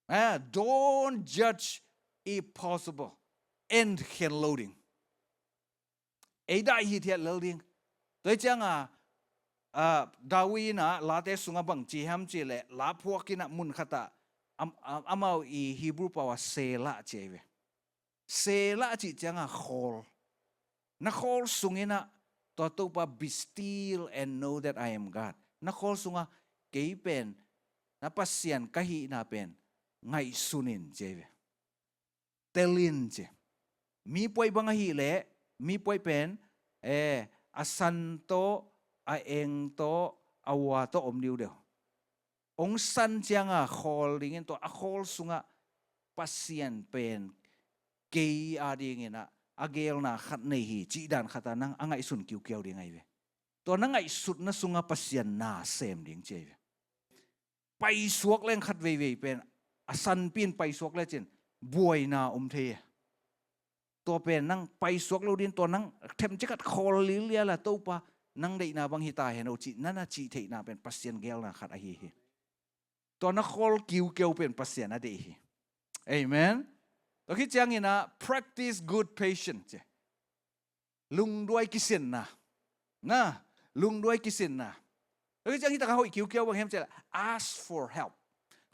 Ah, don't judge if possible. En khen lo ding. Ei daih hithiat lel ding. Tua hi ciangah, ah, David in ah Late sungah bang ci hiam cih leh, la phuak in ah mun khatah am-, am-, amau i Hebrew pau ah Selah ci ahi ve. Selah a cih ciangah khawl. Na khawl sungin ah tua Topa, be still and know that I am God. Na khawl sungah kei pen na Pasian ka hihna pen ngaihsun in ci ahi ve. Tel in ci. Mi puai bang ahih leh, mi puai pen, eh, a san tawh, a eng tawh, a ua tawh om diudeu. Hong san ciangah khawl dingin tua a khawl sungah Pasian pen kei a dingin ah a geelna khat nei hi cih dan khatah nang a ngaihsun kiukiau ding ahi ve. Tua na ngaihsutna sungah Pasian na sem ding ci ahi ve. Paisuak leng khat veivei pen a sanpi in paisuak lecin buaina om thei e. Tua pen nang paisuak lo ding, tua nang themcik khat khawl lilial a, Topa nang deihna bang hi ta hen aw cih na na cih theihna pen Pasian geelna khat ahi hi. Tua na khawl kiukiau pen Pasian a deih hi. Amen. Tua khit ciangin ah practice good patience ci. Lungduai kisinna. Na, lungduai kisinna. Tua hi ciang hi takah hoih kiukiau bang hiam cih leh, ask for help.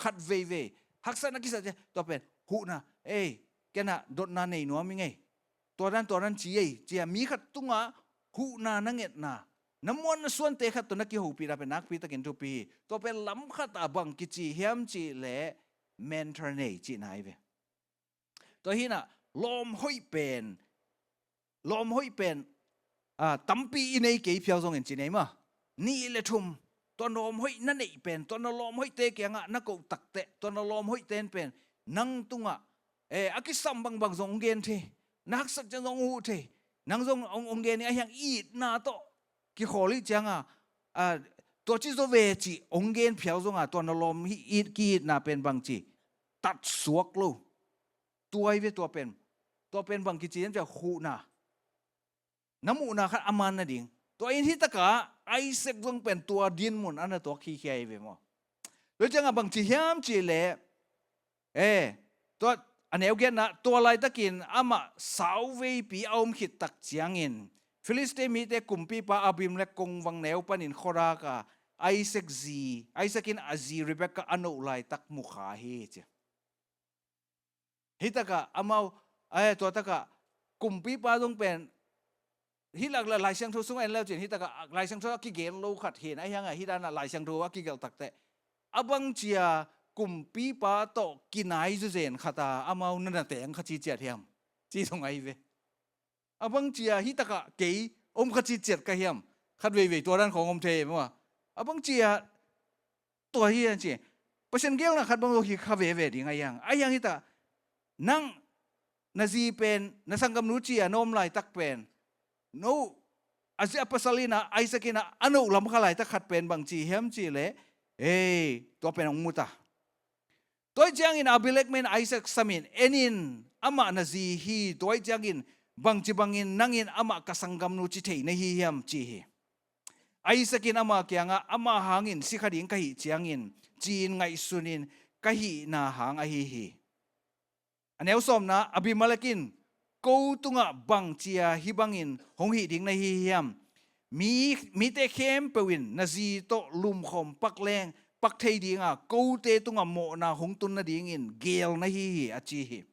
Khat veivei haksatna kisa ciang tua pen huhna, ei, ken ah dotna nei nuam ing ei. Tua dan tua dan ci ei ci-a mi khat tungah huhna na ngetna, na muan na suante khat tawh na kihopihna pen nakpi takin thupi hi. Tua pen lam khatah bang kici hiam cih leh mentor nei cihna ahi ve. Tua hi-in ah lawm hoih pen, lawm hoih pen, ah, tampi i nei kei phial zongin ci nei mah. Nih le thum, tua lawm hoih na neih pen, tua na lawm hoihte kiangah na koh takteh, tua na lawm hoihte in pen nang tungah, eh, a kisam bangbang zong hong gen thei, na haksat ciang zong hong huh thei, nang zong hong, hong gen hi a, hiang itna tawh kikhawl hi ciangah, ah, tua ci zaw ve cih hong gen phial zongah tua na lawm hi it, ki-itna pen bangci tatsuak lo. Tua hi ve tua pen. Tua pen bang kici hiam cih leh huhna. Na muhna khat a man nading. Tua in hi takah Isaac zong pen tua dinmun a na tuak khikhia hi ve maw. Tua ciangah bang ci hiam cih leh, eh, tua a neu giatna, tua laitakin amah sauveipi a om khit tak ciangin Filistin mite kumpipa Abimelek kongvang neu panin khuadak a Isaac zi, Isaac in a zi Rebekah a noh laitak mu kha hi ci. Hi takah amau, eh, tua takah kumpipa zong pen, hih lak la Lai Siangtho sungah en leu cin, hi takah Lai Siangtho a kigen lo khat hi-in, a hiangah hih danah Lai Siangtho a kigelh takteh, a bang cia kumpipa tawh kinai zuzen khat a amau na na teng kha ci ciat hiam? Ci zong ahi ve. A bang cia hi takah kei om kha ci ciat ka hiam? Khat veivei tua dan khawng om thei maw. A bang cia tua hi a ci. Pasian geelna khat bang lo hi kha veve ding a hiang. A hiang hi ta, nang na zi pen, na sanggamnu cia na om laitak pen, no, a zi a pasal in a, Isaac in a, a noh lam kha laitak khat pen bang ci hiam cih leh, ei, tua pen hong mu ta. Tua hi ciangin Abimelek in Isaac samin, en in, amah na zi hi, tua hi ciangin bangci bangin nang in amah ka sanggamnu ci thei na hi hiam ci hi. Isaac in ama kiangah, ama hangin si kha ding ka hih ciangin, ci-in ngaihsunin ka hihna hang ahi hi. A neu sawmna, Abimelek in, ko tungah bang cia hih bangin hong hih ding na hi hiam? Mi, mite khempeuh in na zi tawh lumkhawm pak leng pak thei dinga kote tungah mawhna hong tun nadingin geel na hi hi, a ci hi.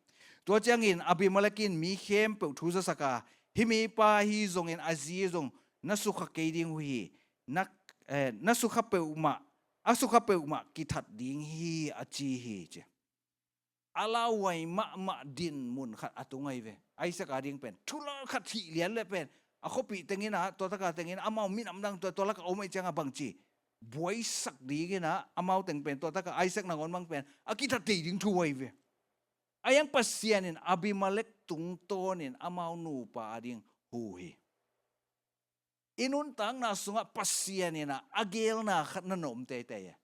Tua ciangin Abimelek in mi khempeuh thu zasak a, hih mipa hi zongin a zi zong na sukha kei ding uh hi. Na, eh, na sukha peuhmah, a sukha peuhmah kithat ding hi, a ci hi ci. A lauhuai mahmah dinmun khat a tung ahi ve. Isaac a ding pen thulal khat hih lian le pen a khuapih tengin a, tua taka tengin amau minam dang tua, tua laka om ahi cianga bangci buaisak dingin a, amau teng pen tua taka Isaac nangawn bang pen a kithat thei ding thu ahi ve. A hiang Pasian in Abimelek tungtawnin amau nupa a ding hu hi. I nuntakna sungah Pasian in ah a geelna khat na nuam teitei e.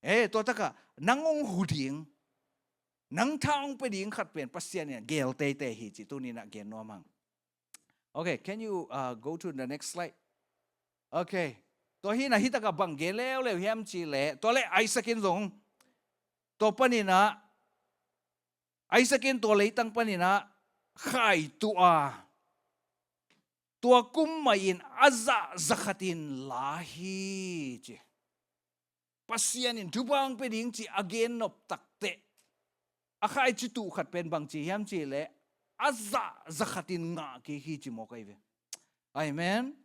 Eh, tua takah nang hong hu ding, nang tha hong pia ding khat pen Pasian in ah geel teitei hi cih tuni-in ah gen nuam hang. Okay, can you, uh, go to the next slide? Okay. Tua hi-in ah hih takah bang gen leuleu hiam cih leh, tua leh Isaac in zong, tua panin ah, Isaac in tua leitang panin ah khai tuh a, tua kum mah in a zah za khatin la hi ci. Pasian in thupha hong pia ding cih a gen nop takteh, a khaici tuh khat pen bangci hiam cih leh, a zah za khatin ngah kik hi ci mawk ahi ve. Amen.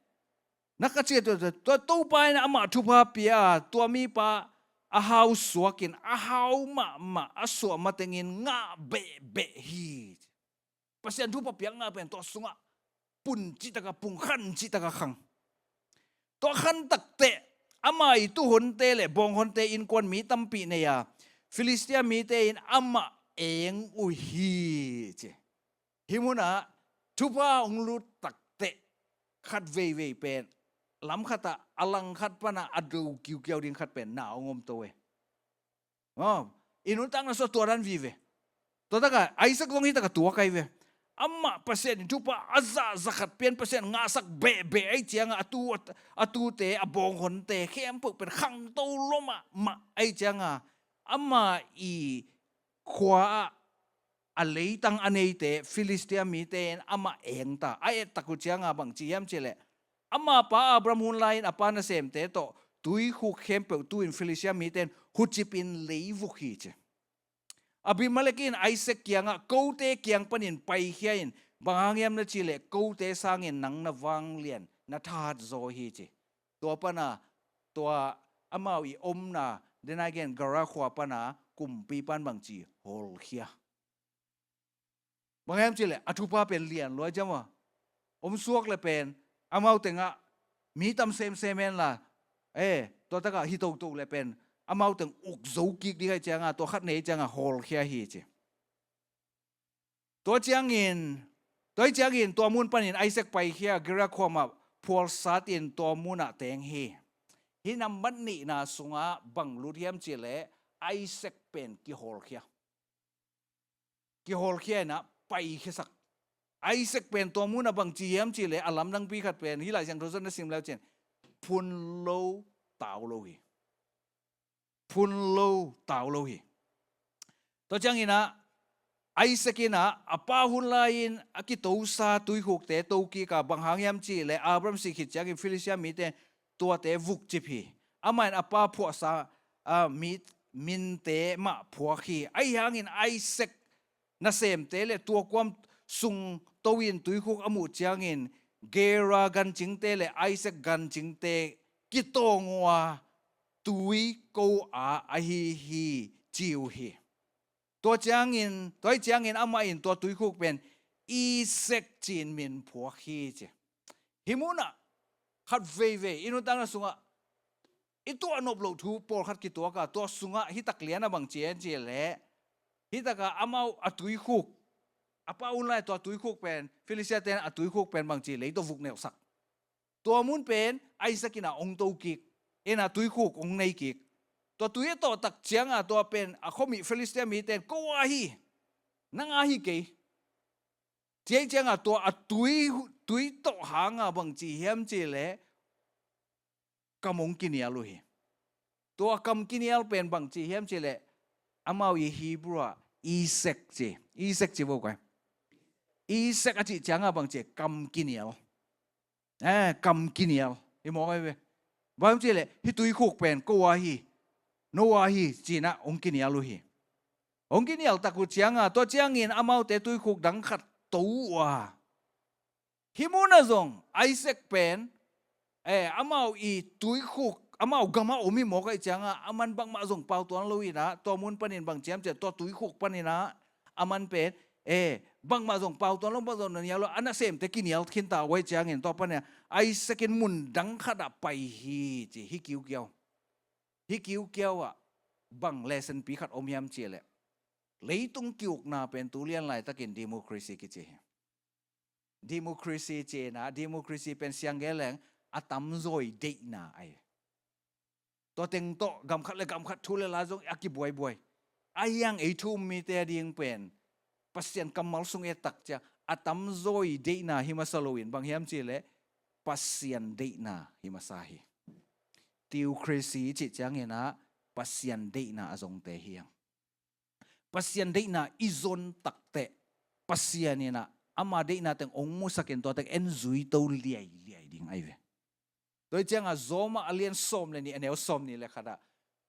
Na ka ciat tua, tua Topa in amah thupha pia a, tua mipa a hau suakin a hau mahmah a suah matengin ngah behbeh hi. Pasian thupha piakna pen tua sungah pun cihtakah pung, khan cihtakah khang. Tua khan takteh ama ii tuuhonte le bawnghonte innkuan mi tampi nei a, Filistia mite in amah eng uh hi ci. Hih munah thupha hong lut takteh khat veivei pen lam khatah a lang khat panah a do kiukiau ding khat pen na hong om to e. Aw, i nuntakna sungah tua dan vive. Tua takah Isaac zong hih takah tua kai ve. Amah Pasian in thupha a zah za khat pian, Pasian ngahsak behbeh ahih ciangah a tu, a tute, a bawnghonte khempeuh pen khangto lua mahmah ahih ciangah ama ii khua ah a leitang a neite Filistia mite in amah eng ta. A ettak uh ciangah bangci hiam cih leh, ama pa Abraham hun lai-in a pa nasemte tawh tuikhuk khempeuh tu-in Filistia mite in hucipin lei vuk hi ci. Abimelek in Isaac kiangah, kote kiang panin paikhia in, bang hang hiam na cih leh kote sangin nang na vanglian, na thahat zaw hi ci. Tua pana, tua amau ii omna, den a gen Gerar khua pana kumpipa in bangci hawlkhia. Bang hiam cih leh a thupha pen lian lua ciang maw. Om suak le pen amau tengah mi tam semsem hen la, eh, tua takah hi toto le pen amau teng uk zo kik ding ahih ciangah, tua khat nei ciangah hawlkhia hi ci. Tua ciangin, tua hi ciangin tua mun panin Isaac paikhia, Gerar khua mah phualsatin tua munah teng hi. Hih nambat nihna sungah bang lut hiam cih leh Isaac pen kihawlkhia. Kihawlkhia in ah paikhiasak. Isaac pen tua munah bangci hiam cih leh a lamdangpi khat pen hih Lai Siangtho sung na sim le uh cin, phun lo, tau lo hi. Phun lo, tau lo hi. Tua ciangin ah Isaac in ah a pa hun lai-in a kitosa tuikhukte to kik a, bang hang hiam cih leh Abraham sih khit ciangin Filistia mite tuate vukcip hi. Amah in a pa phuahsa, a, mi, minte mah phuak hi. Ahi hangin Isaac nasemte le tua kuam sung to-in tuikhuk a muh ciangin Gerar gancingte le Isaac gancingte kitawng uh a, tui ko a ahi hi ci uh hi. Tua ciangin, tua hi ciangin amah in tua tuikhuk pen Isaac ci-in min phuak hi ci. Hih munah khat veivei i nuntakna sungah i tuah nop loh thu pawlkhat kituak a, tua sungah hih tak lian a bangci hiam cih leh, hih takah amau a tuikhuk, a pa hun lai tua tuikhuk pen, Filistiate in a tuikhuk pen bangci lei tawh vuk neuhsak. Tua mun pen Isaac in ah hong to kik, in ah tuikhuk hong nei kik. Tua tui a tawh tak ciangah tua pen a khuamih Filistia mite in ko a hi, nang a hi kei. Tua hi ciangah tua a tui, tui tawh hangah bangci hiam cih leh kam hong kinial uh hi. Tua kam kinial pen bangci hiam cih leh amau ii Hebrew ah Esek ci. Esek ci vo kai. Esek a cih ciangah bangci kam kinial. Eh, kam kinial. Hi mawk ahi ve. Bang hiam cih leh hih tuikhuk pen ko a hi, no a hi ci-in ah hong kinial uh hi. Hong kinial tak uh ciangah tua ciangin amaute tuikhuk dang khat to uh a, hih munah zong Isaac pen, eh, amau ii tuikhuk, amau gamah om hi mawk ahih ciangah aman bangmah zong pau tuan lo in ah, tua mun panin bangci hiam cih leh tua tuikhuk panin ah aman pen, eh, bangmah zong pau tuan lo, bang zong na nial lo, a nasemte kinial khinta uh ahih ciangin tua panin ah Isaac in mun dang khatah pai hi ci, hi kiukiau. Hi kiukiau ah bang lesson pi khat om hiam cih leh, leitung ki-ukna pen tu lian laitakin democracy kici hi. democracy cihna, democracy pen siang gen leng a tamzawi deihna ahi. Tua teng tawh gam khat le gam khat thu le la zong a kibuaibuai. Ahi hang ei thu um mite a ding pen Pasian kammal sung et tak ciang a tamzawi deihna hi masa loin bang hiam cihleh Pasian deihna hi masa hi. Theocracy cih ciangin ah Pasian deihna a zongte hi hang. Pasian deihna i zon takteh Pasian in ah ama deihna teng ong musakin tua teng en zui to liailiai ding ahi ve. Tua hi ciangah Rom ah a lian sawm le nih a neu sawm nih le khatah,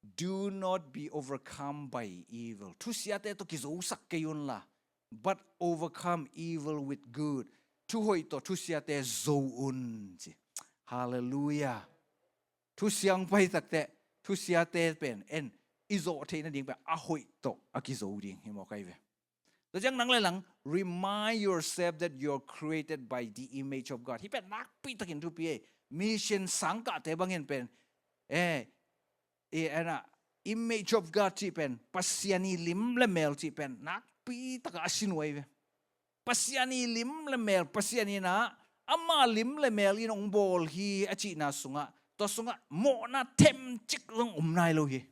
"Do not be overcome by evil." Thusiate tawh kizosak kei unla, "but overcome evil with good." Thuhoih tawh thusiate zo un ci. Halleluiah. Thusiang pai takteh thusiate pen en i zawh theih nading pen a hoih tawh a kizo ding hi mawk ahi ve. Tua ciang nang le nang, "Remind yourself that you're created by the image of God." Hih pen nakpi takin thupi ei. Mission sangkahte bangin pen, eh, eh, ana, image of God cih pen Pasian i lim le mel cih pen nakpi takah a sin uh ahi ve. Pasian i lim le mel, Pasian in ah ama lim le mel in ong bawl hi a cihna sungah, tua sungah mawhna themcik zong om nai lo hi.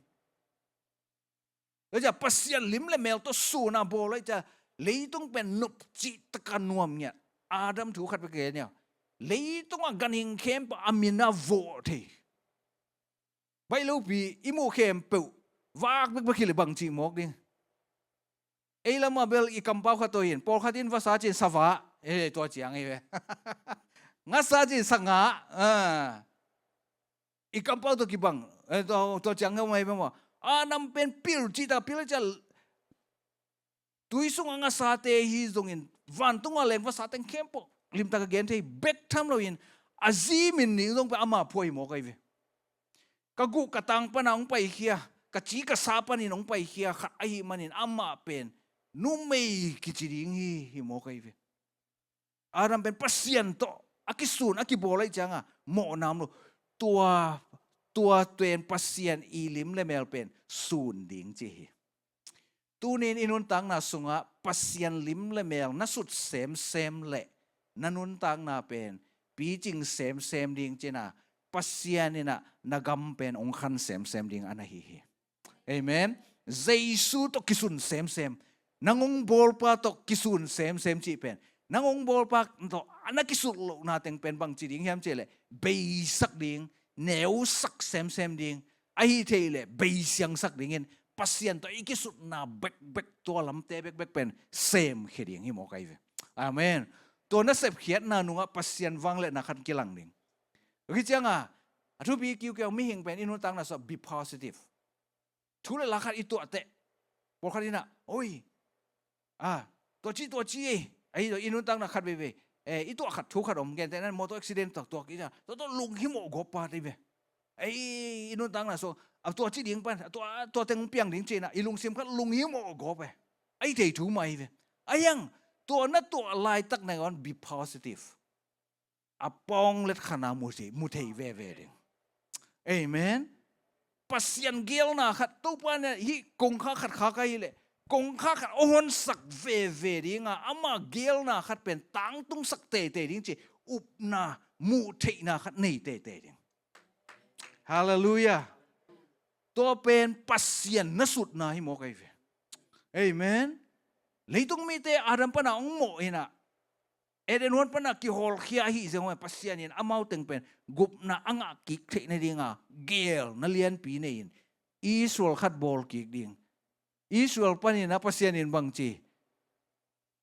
Tua ciah Pasian lim le mel tawh sun a bawl ahi ciah leitung pen nopcih taka nuam ngiat. Adam thu khat bek gen ia, leitungah ganhing khempeuh a min a vawh thei. Baih lopi i muh khempeuh vak bekbek hi le bang cih mawk ding. Ei lamah bel i kampau khat tawh hin, pawlkhat in vasa cin sava, eh, tua ciang hi ve. Ngasa cin sanga, ah. I kampau tawh kibang, eh, tua, tua ciang ngeu mai bang maw. A nam pen pil cih ta pil ciah tui sungah ngasate hi zongin, vantungah leng vasate khempeuh limtak a gen thei bek tham loin, a zi min ning zong pen ama phuah hi mawk ahi ve. Ka guh ka tang pana hong paikhia, ka ci ka sa panin hong paikhia khat ahih manin amah pen numei kici ding hi, hi mawk ahi ve. Adam pen Pasian tawh a kisun, a kibawl ahi cianga mawhna om lo. Tua, tua pen Pasian i lim le mel pen sun ding ci hi. Tunin i nuntakna sungah Pasian lim le mel na sut semsem le na nuntakna pen picing semsem ding cina, Pasian inah na gam pen ong khan semsem ding a na hi hi. Amen. Jesu tawh kisun semsem, nang ong bawlpa tawh kisun semsem cih pen, nang ong bawlpa tawh a na kisut lohna teng pen bang ci ding hiam cih leh, beisak ding, neusak semsem ding, ahi thei leh beisiangsak dingin Pasian tawh i kisutna bekbek, tua lamte bekbek pen semkhia ding hi mawk ahi ve. Amen. Tua na sepkhiatna nungah Pasian vangliatna khat kilang ding. Tua hi cianga a thupi kiukiau, mihing pen i nuntakna sungah be positive. Thu le la khat i tuah teh, pawlkhat inah, oi, ah, tua ci, tua ci ei, ahi tua i nuntakna khat veivei, eh, i tuah khat thu khat om, gentehna motor accident tak tuak i ta, tua, tua lunghimawh gawp pa tei ve. Ei, i nuntakna sung a tua ci ding pan, a tua, tua teng piang ding cina i lungsim khat lunghimawh gawp e. Ahi thei thu mah hi ve. Ahi hang tua na tuah laitak na on be positive. A pawng let khana mu thei, mu thei veve ding. Amen. Pasian geelna khat, Topa nia hih kongkhak khat khak ahi leh, kongkhak khat a honsak veve dinga, ama geelna khat pen tangtungsak teitei ding ci, upna, muh theihna khat nei teitei ding. Halleluiah. Tua pen Pasian na sutna hi mawk ahi ve. Amen. Leitung mite Adam pana ong mawh inah, Eden huan pana kihawlkhia ahi zeng hua Pasian in amau teng pen gupna a ngah kik theih nadinga geelna lianpi nei-in Israel khat bawl kik ding. Israel panin a Pasian in bang ci,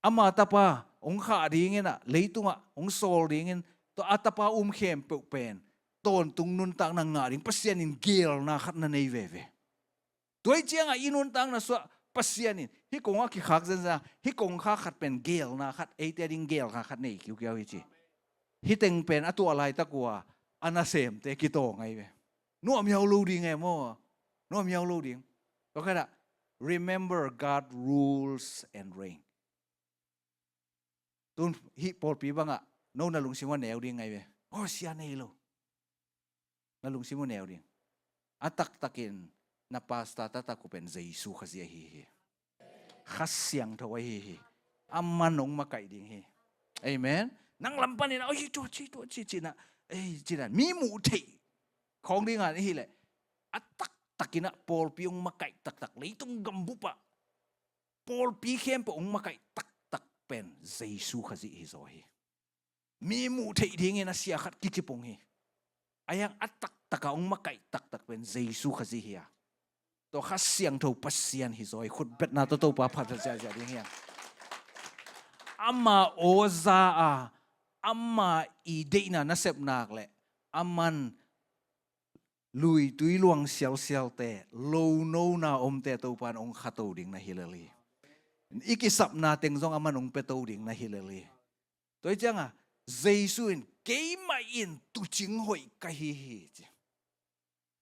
ama tapa ong khah dingin ah, leitungah ong sawl dingin, tua a tapa um khempeuh pen tawntung nuntakna ngah ding Pasian in geelna khat na nei veve. Tua hi ciangah i nuntakna sungah Pasian in hih kongah kikhak zenzen a, hih kongkhak khat pen geelna khat, eite a ding geelna khat nei kiukiau hi ci. Hih teng pen a tuah laitak uh a, a nasemte kitawng ahi ve. Nuamhiau lo ding e maw? Nuamhiau lo ding. Tua khatah, remember God rules and reign. Tun hih pawlpi bangah no na lungsim uh a neu ding ahi ve. Oh, sia nei lo. Na lungsim uh neu ding. A taktakin na pastor taktak uh pen Jesu Khazih ahi hi. Kha Siangtho ahi hi. Aman ong makaih ding hi. Amen. Nang lam panin ah, "Oi, tua ci, tua ci," cinah, ei, cinah mi muh theih khawng dingah ahileh a taktakinah pawlpi hong makaih taktak, leitung gambup ah pawlpi khempeuh hong makaih taktak pen Jesu Khazih hi zaw hi. Mi muh theih dingin a sia khat kicip hong hi. A hiang a taktakah hong makaih taktak pen Jesu Khazih hi a, tua Kha Siangtho Pasian hi zaw hi. Khutbetna tawh Topa phat ziahziah ding hiang. Ama aw za a, ama i deihna nasep nak leh aman lui tui luang sialsialte, lo nona omte Topa in hong khato ding na hi lel hi. I kisapna teng zong aman hong piato ding na hi lel hi. Tua hi ciangah Jesu in, "Keimah in tuucing hoih ka hi hi," ci.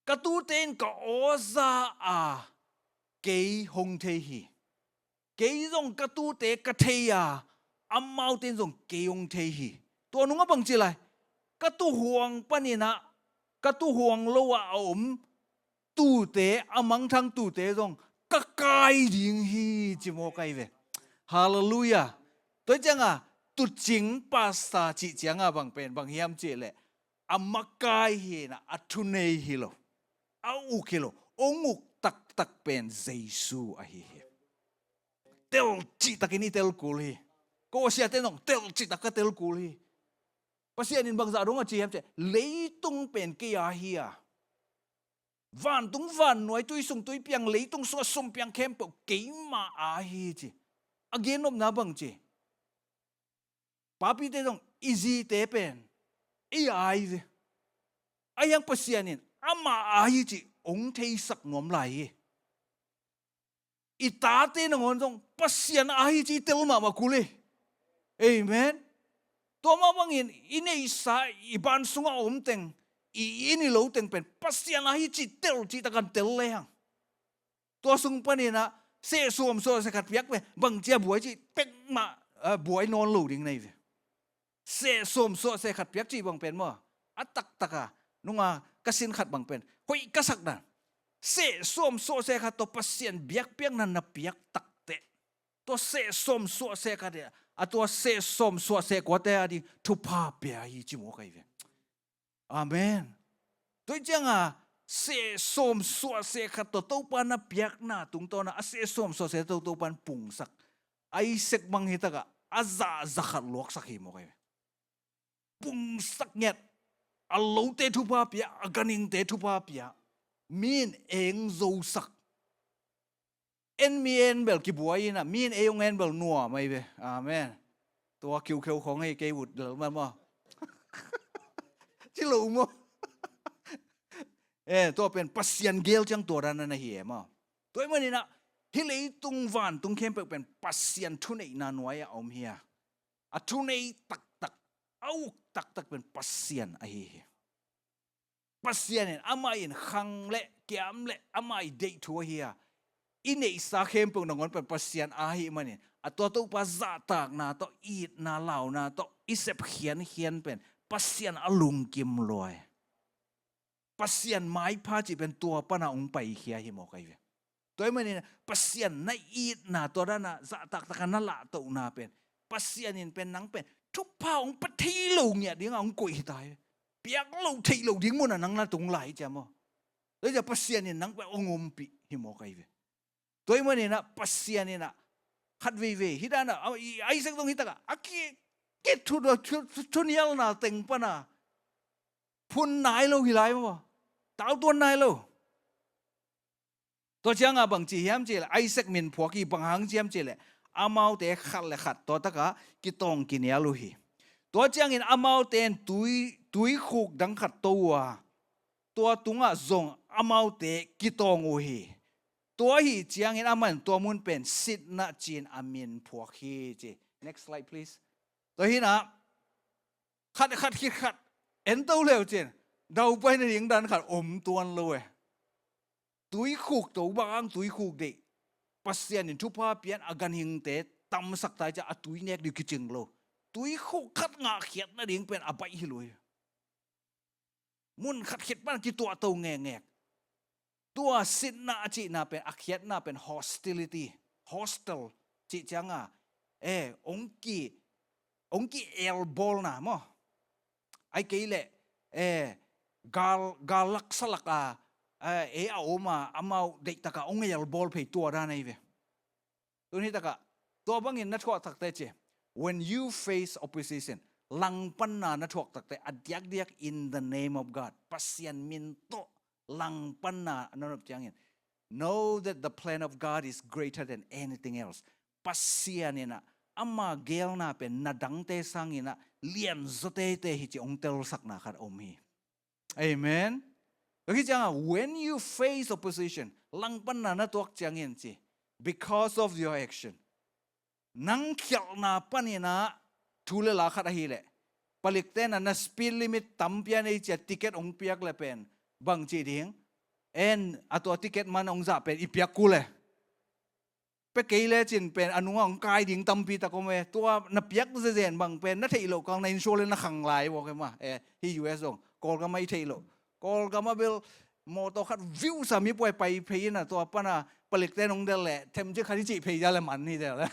"Ka tuute in ka aw za a, kei hong thei hi. Kei zong ka tuute ka thei a, amaute in zong kei hong thei hi. Tua nungah bang ci lai? Ka tuuhuang paninah, ka tuuhuang lo ah a om tuute, a mangthang tuute zong ka kai ding hi," ci mawk ahi ve. Halleluiah. Tua hi ciangah tuucing pastor cih ciangah bang pen bang hiam cih leh, a makai hinah, a thunei hi lo, a uk hi lo, hong uk taktak pen Jesu ahi hi. Tel cihtakin i tel kul hi. Ko siate zong tel cihtak ka tel kul hi. Pasian in bangzah dong a ci hiam cih leh, "Leitung pen kei a hi a, vantung vannuai, tui sung tui piang, leitung sungah sum piang khempeuh keimah a hi," ci. A gennopna bang ci? Papite zong i zite pen ei a hi ve. A hiang Pasian in amah a hi cih hong theisak nuam lai hi. I tate nangawn zong Pasian a hi cih i tel mahmah kul hi. Amen. Tua mah bangin i neihsa, i ban sungah a om teng, i inn i lo teng pen Pasian a hi cih tel cihtak a tel lehang, tua sung paninah sehsuam suahseh khat piak pen bangci a buai cih pek mah, ah, buai nawn lo ding na hi ve. Sehsuam suahseh khat piak cih bang pen maw, a taktaka nunga ka sin khat bang pen hoih ka sak dan, sehsuam suahseh khat tawh Pasian biakpiakna na piak takteh, tua sehsuam suahseh khat hi a, tua sehsuam suahseh kuate a ding thupha pia hi ci mawk ahi ve. Amen. Tua hi cianga sehsuam suahseh khat tawh Topa na piakna tungtawna a sehsuam suahseh tawh Topa in pungsak. Isaac bang hi takah a zah za khat luaksak hi mawk ahi ve. Pungsak ngiat. A lote thupha pia, a ganhingte thupha pia. Mi in eng zosak. En mi en bel kibuai inah, mi in ei hong en bel nuam ahi ve. Amen. Tua kiukheu khawng ei kei ut lel man maw? Ci lo maw? Eh, tua pen Pasian gel ciang tua dan na hi e maw? Tua hi maninah hih leitung vantung khempeuh pen Pasian thuneihna nuai-ah a om hi a, a thunei taktak, a uk taktak pen Pasian ahi hi. Pasian in amah in khang le kiam le amah i deih thu ahi a, i neihsa khempeuh nangawn pen Pasian ahih manin a tua Topa zahtakna tawh, itna launa tawh i sep khiankhian pen Pasian a lungkim lua hi. Pasian maipha cih pen tua pana hong paikhia hi mawk ahi ve. Tua hi manin Pasian na itna, tua dana zahtaktaka na lahtohna pen Pasian in pen nang pen thupha hong pia thei lo ngiat dinga hong koih hi ta hi. Piak lo theih lo ding munah nang na tung lai ciam aw. Tua hi ciah Pasian in nang pen hong ompih hi mawk ahi ve. Tua hi maninah Pasian inah khat veivei hih danah, a, i, Isaac zong hih takah a ki, ki thu, thu, thu, thunialna teng pana phun nai lo hi lai maw? Tautuan nai lo. Tua cianga bangci hiam cihleh Isaac min phuak hi, bang hang ciam cihleh amaute khat le khat tua takah kitawng kinial uh hi. Tua ciangin amaute in tui, tuikhuk dang khat to uh a, tua tungah zong amaute kitawng uh hi. Tua ahi ciangin amah in tua mun pen Sitnah ci-in a min phuak hi ci. Next slide, please. Tua hinah khat khat khit khat en to leu cin daupai nading dan khat om tuan lo e. Tuikhuk to bang ang tuikhuk deih. Pasian in thupha pian a ganhingte tamsak tai ciah a tui nek ding kicing lo. Tuikhuk khat ngahkhiat nading pen a baih hi lo hi. Mun khat khit pan kituah to ngekngek. Tua Sitnah a cihna pen, a khiatna pen hostility, hostile cih cianga, eh, ong ki, hong ki-elbawlna maw. Ahih kei leh, eh, gal, gal laksa lak a, eh, ei a om a, amau deihtak a hong elbawl phei tua dan ahi ve. Tuni tak ah, tua bangin na thuak tak teh ci. When you face opposition, langpanna na thuak tak teh, a diakdiak in the name of God. Pasian min tawh langpanna na nop ciangin. Know that the plan of God is greater than anything else. Pasian in ah, ama geelna pen na dangte sangin ah, lianzaw teitei hi ci hong telsakna khat om hi. Amen. Tua khit ciangin, when you face opposition, langpanna na tuak ciangin ci, because of your action. Nang khialhna panin ah, thu le la khat ahih leh, palikte'n ah na speed limit tampi a nei ci a ticket hong piak leh pen, bang ci ding? En, a tua ticket man hong zah pen i piak kul e. Pia kei lecin pen a nungah hong kai ding tampi tak om e. Tua na piak zenzen bang pen na theih loh kang na insurance na khang lai vawk e maw. Eh, hih U S zong Kawlgam ah i theih loh. Kawlgam ah bel mawtaw khat viu sa mi puai pai phei in ah, tua pan a palikte'n hong delh leh themcik khat i cih phei zia leh man hi delh.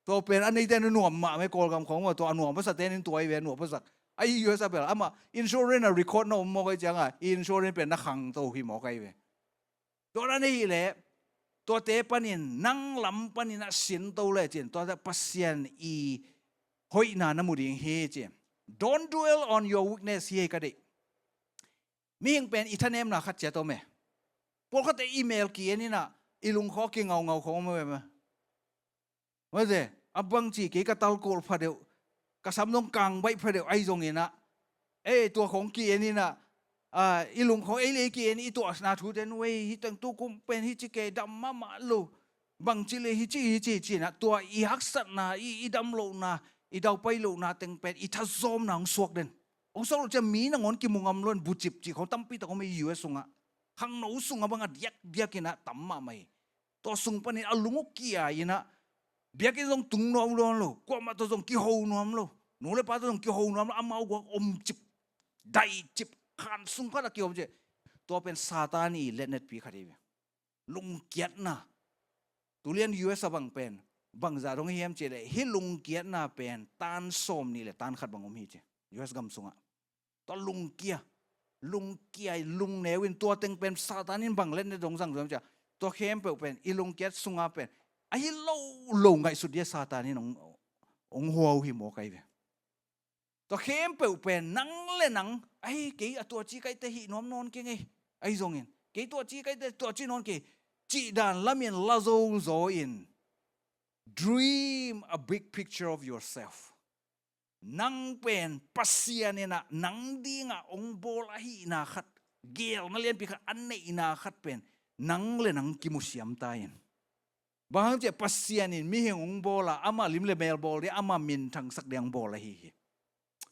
Tua pen a neite na nuam mahmah e, Kawlgam khawng maw, tua a nuam pasate'n in tua hi ve, a nuam pasak. Ahi U S ah bel amah insurance a record na om mawk ahih ciangin, i insurance pen na khangto hi mawk ahi ve. Tua dan ahih leh, tuate panin, nang lam panin ah sinto lecin, tuate Pasian i hoihna na mu ding hi ci. Don't dwell on your weakness, hi ei ka deih. Mihing pen i thanemna khat ciat om e. Pawlkhatte i mel ki-en in ah, i lungkhaw kingaungau khawng om e maw. Mate, a bang ci kei ka talkawl phadeuh, ka sam zong kang baih phadeuh ahi zongin ah. Ei, tua khawng ki-en in ah, ah, i lungkhaw ei le ei ki-en i tuahna thute nuai, hih teng tu kum pen hih ci kei dam mahmah lo. Bang ci le hih ci, hih ci ci-in ah, tua i haksatna, i, i dam lohna, i daupai lohna teng pen, i thazawmna hong suak den. Hong suak loh ciang mi nangawn kimu ngam lo in bucip ci khawng tampi tak om e U S sungah. Khangno sungah bang a diakdiak in ah tam mahmah hi. Tua sung panin a lung uh kia in ah, biakinn zong tung nuam, nuam lo, kuamah tawh zong kiho nuam lo, nu le pa tawh zong kiho nuam lo, amau guak omcip, daicip, khan sung khat ah kiomcip. Tua pen Satan i letnetpi khat hi ve. Lungkiatna. Tulian U S a bang pen, bangzah dong hiam cih leh, hih lungkiatna pen tan sawm nih le tan khat bang om hi ci. U S gam sungah. Tua lungkia, lungkia, lungneu in tua teng pen Satan in bang letnet dong zang zong cia. Tua khempeuh pen, i lungkiat sunga pen, ahi lo lo ngaihsut dia Satan in hong, hong huau hi mawk ahi ve. Tua khempeuh pen, nang le nang, ahi kei a tua ci kaite hih nuam nawn keng ei, ahi zongin. Kei tua ci kaite tua ci nawn kei, cih dan lamin la zo zaw in, dream a big picture of yourself. Nang pen Pasian in ah nang dingah hong bawl ahihna khat, geelna lianpi khat a neihna khat pen nang le nang kimusiam ta in. Bang hang ciah Pasian in mihing hong bawl a, ama lim le mel bawl ding, ama minthangsak ding hong bawl ahi hi.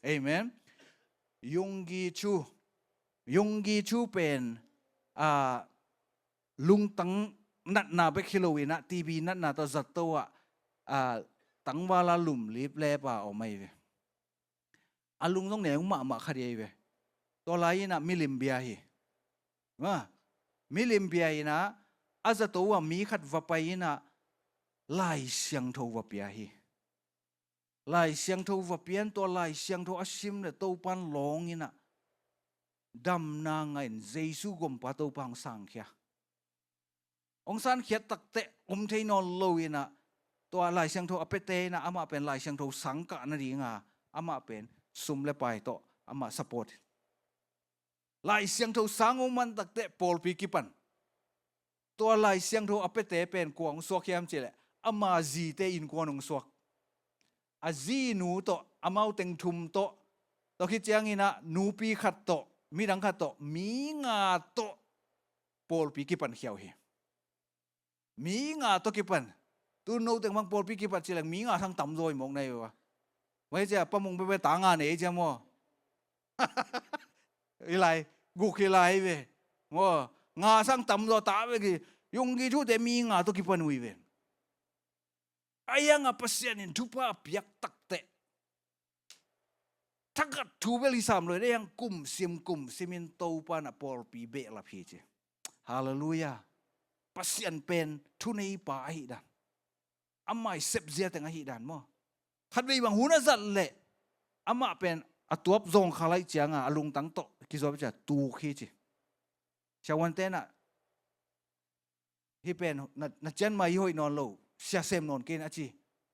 Amen. Yonggi Cho, Yonggi Cho pen, ah, lungtang natna bek hi lo in ah, T B natna tawh zato ah, ah, tangval a lumlip lep a om ahi ve. A lung zong neu mahmah khat hi ahi ve. Tua lai in ah milim bia hi. Ma, milim bia in ah, a zato ah mi khat va pai in ah, Lai Siangtho va pia hi. Lai Siangtho va pian, tua Lai Siangtho a sim le Topan lawng in ah, damna ngah in Jesu gompa Topa hong sangkhia. Hong sankhiat takteh om thei nawn lo in ah, tua Lai Siangtho a piate in ah, amah pen Lai Siangtho sang kah nading a, amah pen sum le pai tawh amah support. Lai Siangtho sang hong man takteh pawlpi kipan. Tua Lai Siangtho a piate pen kua hong suak hiam cih leh, ama zite innkuan hong suak. A zinu tawh, amau teng thum tawh, tua khit ciangin ah nupi khat tawh, midang khat tawh, mi nga tawh pawlpi kipan khia uh hi. Mi nga tawh kipan. Tu no teng bang pawlpi kipan cih leng mi nga sang tamzaw hi mawk na hi uh a. Mai cia pamung pepe ta nga nei cia maw. Hi lai, guk hi lai ve. Maw, nga sang tamzaw ta ve ki. Yonggi Cho te mi nga tawh kipan uh hi ve. A hiang a Pasian in thupha a piak takteh, thakhat thu bel hi sam lo in, a hiang kumsim kumsim in Topan a pawlpi behlap hi ci. Halleluiah. Pasian pen thuneipa ahih dan. Amah i sepzia teng ahih dan maw. Khatvei bang hun a zat leh amah pen a tuap zawngkhal ahih cianga a lungtang tawh kizuak ciang tuk hi ci. Siavuante in ah hih pen na, na cian mai hi hoih nawn lo, sia sem nawn kei in a ci.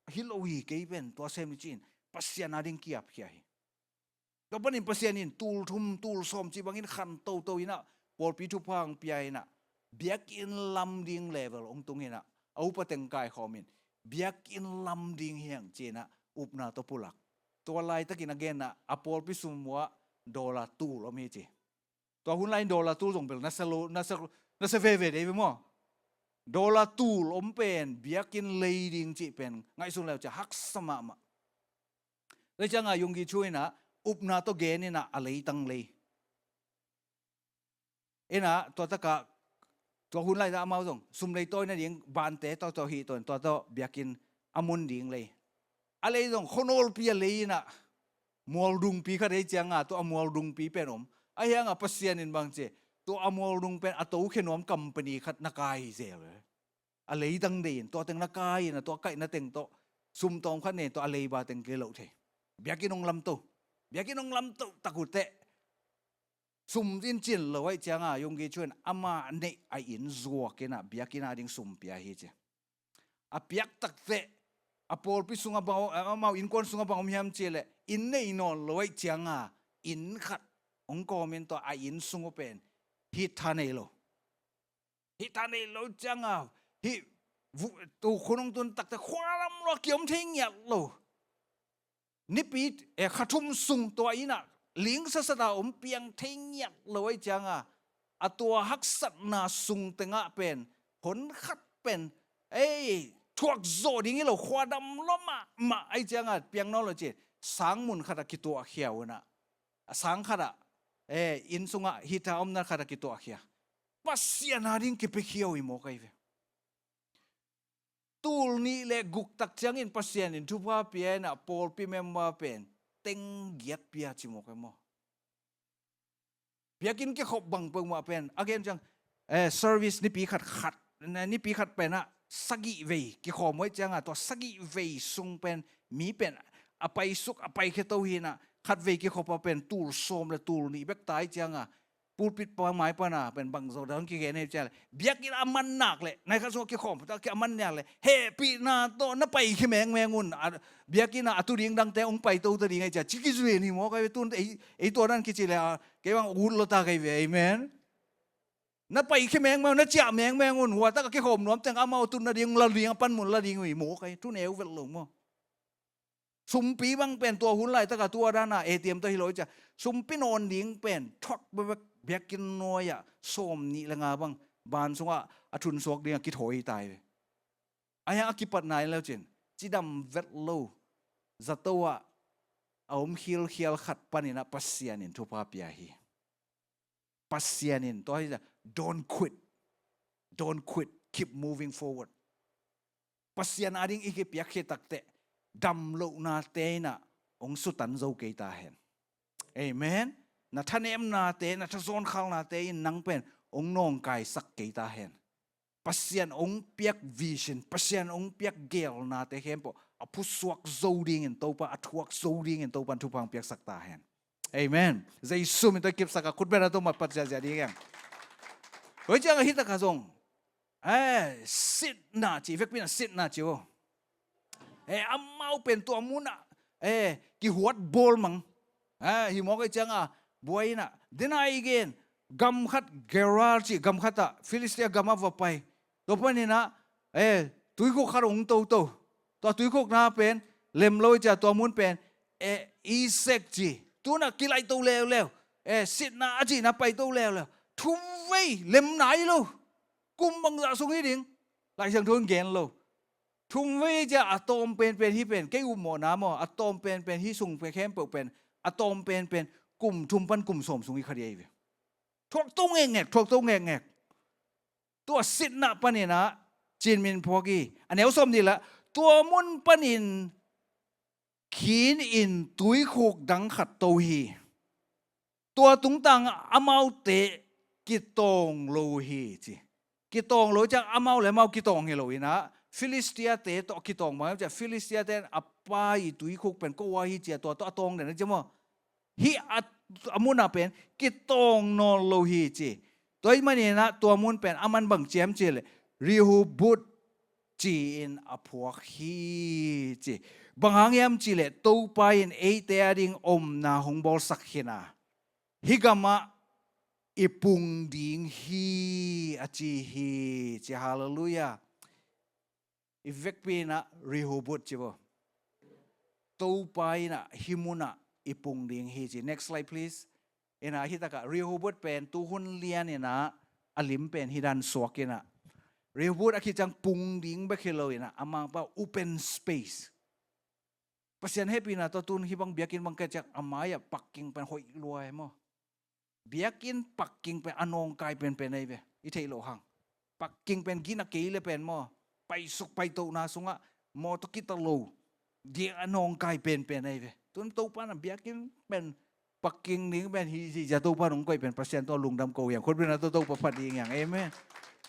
Hi lo hi, kei pen tua sem ni ci-in Pasian ading ki-apkhia hi. Tua panin Pasian in tul thum tul sawm cih bangin khan toto in ah pawlpi thupha hong pia in ah biakinn lam ding level hong tung in ah a upa teng kaikhawm in biakinn lam ding hi hang ci-in ah upna tawh pulak. Tua laitakin a genna a pawlpi sum uah dollar tul om hi ci. Tua hun lai-in dollar tul zong bel na sa lo, na sa, na sa veve dei ve maw? Dollar tul om pen biakinn lei ding cih pen ngaihsun le uh ciang haksa mahmah. Tua cianga Yonggi Cho in ah upna tawh gen in ah a leitang lei in ah, tua takah tua hun lai-ah amau zong sum lei tawi nading bante tawh tawh hi tawi in tua tawh biakinn a mun ding lei. A lei zong khuanawlpi a lei in ah mualdungpi khat ahih cianga tua a mualdungpi pen om. Ahih hanga Pasian in bang ci, tua a mualdung pen a tokhia nuam company khat na kai zel. A leitang dei in tua teng na kai in ah tua kaihna teng tawh sum tawm khat nei in tua a leiba teng kei loh thei. Biakinn hong lamto. Biakinn hong lamto tak uh teh sum in cin lo ahih cianga Yonggi Cho in ama neih a inn zuak in ah biakinn ading sum pia hi ci. A piak tak teh a pawlpi sungah bang om, amau innkuan sungah bang om hiam cih leh inn nei nawn lo ahih cianga inn khat hong kawm in tua a inn sung uh pen hittha nei lo. Hittha nei lo cianga hih tukhun hong tun tak teh khuadam lo, kiom thei ngiat lo. Nipi, eh, kha thum sung tua inn ah ling sasat a om piang thei ngiat lo ahih cianga a tua haksatna sung tengah pen hon khat pen ei thuak zawh ding hi lo, khuadam lo mahmah ahih cianga piang nawn lo ci. Sang mun khatah kituahkhia uh in ah a sang khatah, eh, inn sungah hittha omna khatah kituahkhia. Pasian ading kipiakhia uh hi mawk ahi ve. Tul nih le guk tak ciangin Pasian in thupha pia in ah pawlpi member pen teng giat pia ci mawk ahi maw? Biakinn kikhop bang peuhmah pen a gen ciang, eh, service nipi khat khat, nipi khat pen ah sagih vei kikhawm uh ahih cianga tua sagih vei sung pen mi pen a paisuk a paikhia to hi in ah khatvei kikhop a pen tul sawm le tul nih bek ta ahih cianga pulpit pa mai pana pen bangzah dan kigen hi ciang leh biakinn a man nak leh nai khat sungah kikhawm ta ki a man nak leh hehpihna tawh na paikhia mengmeng un. Biakinn a a tu ding dangte hong pai to ta ding ahih ciang ci kizui ni mawk ahi ve. Tun ei, ei tua dan kici leh a kei bang ut lo ta kei ve. Amen. Na paikhia mengmeng un, na ciah mengmeng un, hua tak a kikhawm nuam teng amau tun nading la ding a panmun la ding uh hi mawk ahi. Tun eu vet lo maw? Sumpi bang pen tua hun laitakah tua dana A T M tawh hi lo i cia. Sumpi nawn ding pen thuak bekbek biakinn nuai-ah sawm nih le nga bang ban sungah a thunsuak dingah kithawi ta hi ve. Ahi hang a kipat nai le uh cin cidam vet lo zato ah a om khialkhial khat paninah Pasian in thupha pia hi. Pasian in tua hi, don't quit. Don't quit. Keep moving forward. Pasian ading i kipiak khit takteh damlohnate inah hong sutan zo kei ta hen. Amen. Na thanemnate, na thazawnkhalnate in nang pen hong nawngkaisak kei ta hen. Pasian hong piak vision, Pasian hong piak geelnate khempeuh a phusuak zo dingin Topa, a thuak zo dingin Topa in thupha hong piaksak ta hen. Amen. Jesu min tawh i kipsak a khut beng a Topa mat pat ziahziah ding hi hang. Tua hi ciangah hi takah zong, eh, sitna ci, vekpi inah sitna ci uh. Eh, amau pen tua munah, eh, kihuat bawl mang. Eh, hi mawk hi ciangah buai inah, dena i gen, gam khat Gerar ci, gam khatah Filistia gamah va pai. Tua paninah, eh, tuikhuk khat hong toto. Tua tuikhukna pen lem lo i cia, tua mun pen, eh, Esek ci. Tunah kilaihto leuleu. Eh, sitna a cihna paito leuleu. Thumvei lem nai lo. Kum bangzah sung hi ding. Laisiangtho in gen lo. Thumvei cia a tawm penpen hi pen, kei upmawhna maw, a tawm penpen hi sung pen khempeuh pen, a tawm penpen kum thum pan kum sawm sung hi kha ding ahi ve. Thuakto ngekngek, thuakto ngekngek. Tua sitna paninah cinmin phuak hi. A neu sawm nih lah, tua mun panin khin in tuikhuk dang khat to hi. Tua tungtang amaute kitawng lo hi ci. Kitawng lo ciang amau le amau kitawng hi lo inah, Philistia-te tawh kitawng bang hiam cih leh, Philistia-te in a pa ii tuikhuk pen ko-a hi ci-a tua tawh a tawng den a ci maw. Hih a, a munah pen kitawng nawn lo hi ci. Tua ahih manin ah tua mun pen aman bang ci hiam cih leh Rehoboth ci-in a phuak hi ci. Bang hang hiam cih leh Topa in eite ading omna hong bawlsak khin a, hih gamah i pung ding hi a ci hi ci. Halleluiah. I vekpi in ah Rehoboth ci bo. Topa in ah hih munah i pung ding hi ci. Next slide, please. In ah hih takah Rehoboth pen tuhun lian in ah a lim pen hih dan suak in ah, Rehoboth a khit ciang pung ding bek hi lo in ah, a mangpa open space. Pasian hehpihna tawh tun hih bang biakinn bang ka hih ciang a mai-ah parking pen hoih lua hi maw. Biakinn parking pen a nawngkai penpen ahi ve. I theih loh hang. Parking pen gina kei le pen maw, paisuk paitohna sungah mawtaw kita lo, dia a nawngkai penpen ahi ve. Tun Topa in ah biakinn pen parking ding pen hi ci-a Topa in hong koih pen Pasian tawh lungdam ko hi hang. Khutbetna tawh Topa phat ding hi hang. Amen.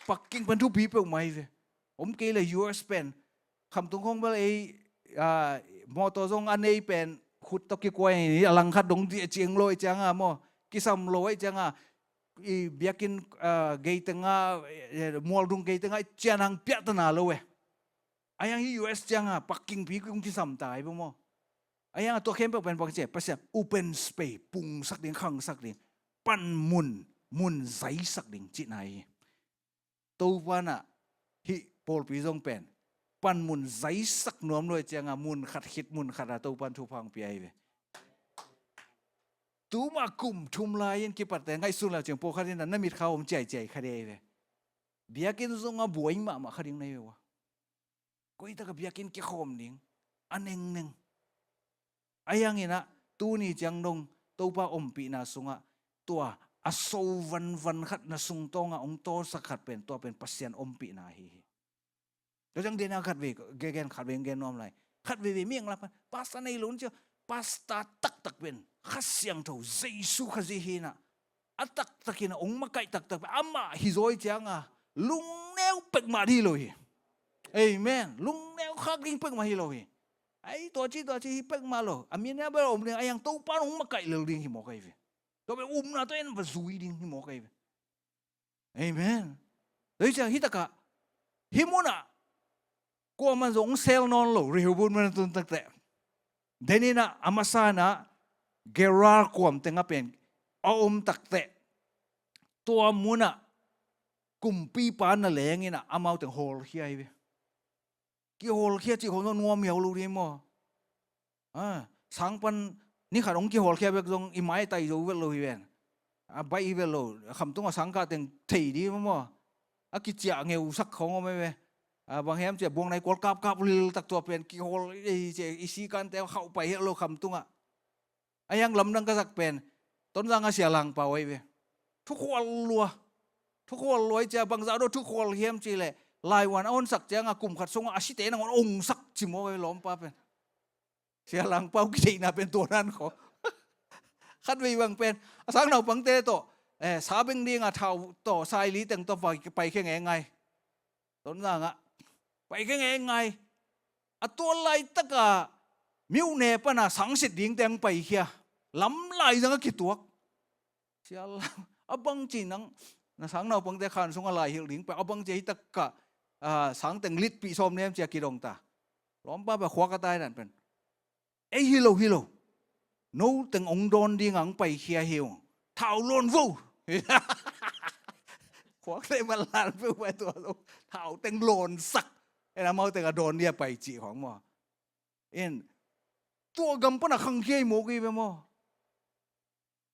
Parking pen thupi peuhmah ahi ve. Om kei leh U S pen, khamtung khawng bel ei, ah, mawtaw zong a nei pen khut tawh kikuai hi, a langkhat dong dih ciang lo ahih ciangin maw, kisam lo ahih ciangin, i biakinn, ah, gei tengah, eh, mualdung gei tengah cian hang piahtana lo e. Ahi hang hih U S ciangin parking pi kong kisam ta hi bo maw. Ahi hang tua khempeuh pen bang ci, Pasian open space, pungsak ding, khangsak ding, panmun, mun zaisak ding cihna hi. Topa in ah hih pawlpi zong pen panmun zaisak nuam lo ahih ciangin mun khat khit mun khat ah Topa in thupha hong pia hi ve. Tuma kum thum lai-in kipatte ngaihsun le uh ciang pawlkhat in ah na mitkha om ciaiciai kha ding hi ve. Biakinn zong a buai mahmah kha ding na hi ve ua. Koi takah biakinn kikhawm ding a nengneng. Ahi hangin ah tuni ciang dong Topa ompihna sungah tua a so vanvan khat na sungtawngah hong tawlsak khat pen, tua pen Pasian ompihna ahi hi. Tua ciang dena khatvei gen, khatvei gen nuam lai. Khatveivei mi hong lak pan pastor nei lo ci, pastor taktak pen Kha Siangtho Jesu Khazih hi in ah, a taktak in ah hong makaih taktak pen amah hi zaw ahih ciangin lungneu peuhmah ding hi lo hi. Amen. Lungneu khak ding peuhmah hi lo hi. Ai, tua ci, tua ci hi peuhmah lo. A min a bel om ding, ahi hang Topa in hong makaih lel ding hi mawk ahi ve. Tua bel upna tawh en va zui ding hi mawk ahi ve. Amen. Tua hi ciang hih takah hih munah kuaman zong sel nawn lo, Rehoboth mun a tun takteh. Denin ah a masa in ah Gerar kuam tengah pen a om takteh, tua munah kumpipa na leng in ah amau teng hawlkhia hi ve. Kihawlkhia cih khawng zong nuam hiau lo ding maw. Ah, sang pan ni khat hong kihawlkhia bek zong i maitai zo vet lo hi ven. A baih hi vet lo, khamtungah sangkah teng thei ding maw. A kiciah ngeusak khawng om hi ve. Ah, bang hiam ciah buangnai kual kapkap lil tak tua pen kihawl hi ciah i sikante khauh pai hi lo khamtungah. Ahi hang lamdang ka zak pen Tonzang a Sia Langpau ahi ve. Thukhual lua. Thukhual lua hi ciah bangzah dawh thukhual hiam cih leh laivuan a honsak ciangah kum khat sungah a site nangawn ongsak ci mawk ahi ve lawmpa pen. Sia Langpau kitheihna pen tua nan khaw. Khatvei bang pen a sang naupangte tawh, eh, sa beng dingah thau tawh saili teng tawh pai, paikhia ngeingai. Tonzangah paikhia ngeingai. A tua laitakah myone pana sangsit dingte hong paikhia. Lamlai zangah kituak. Sia Lang, a bangci nang na sang naupangte khan sungah lai hilh ding pen a bangci hi takah, ah, sangteng litpih sawm nem ciah kidong ta. Lawmpa pen khuak a tai dan pen. Ei, hi lo, hi lo. No teng hong dawn dingah hong paikhia hi ung. Thau lawn vo. Khuak le man lan peuh pai tua lo. Thau teng lawnsak. En amau teng a dawn dia pai cih khawng maw. En tua gam pana khangkhia hi mawk hi ve maw.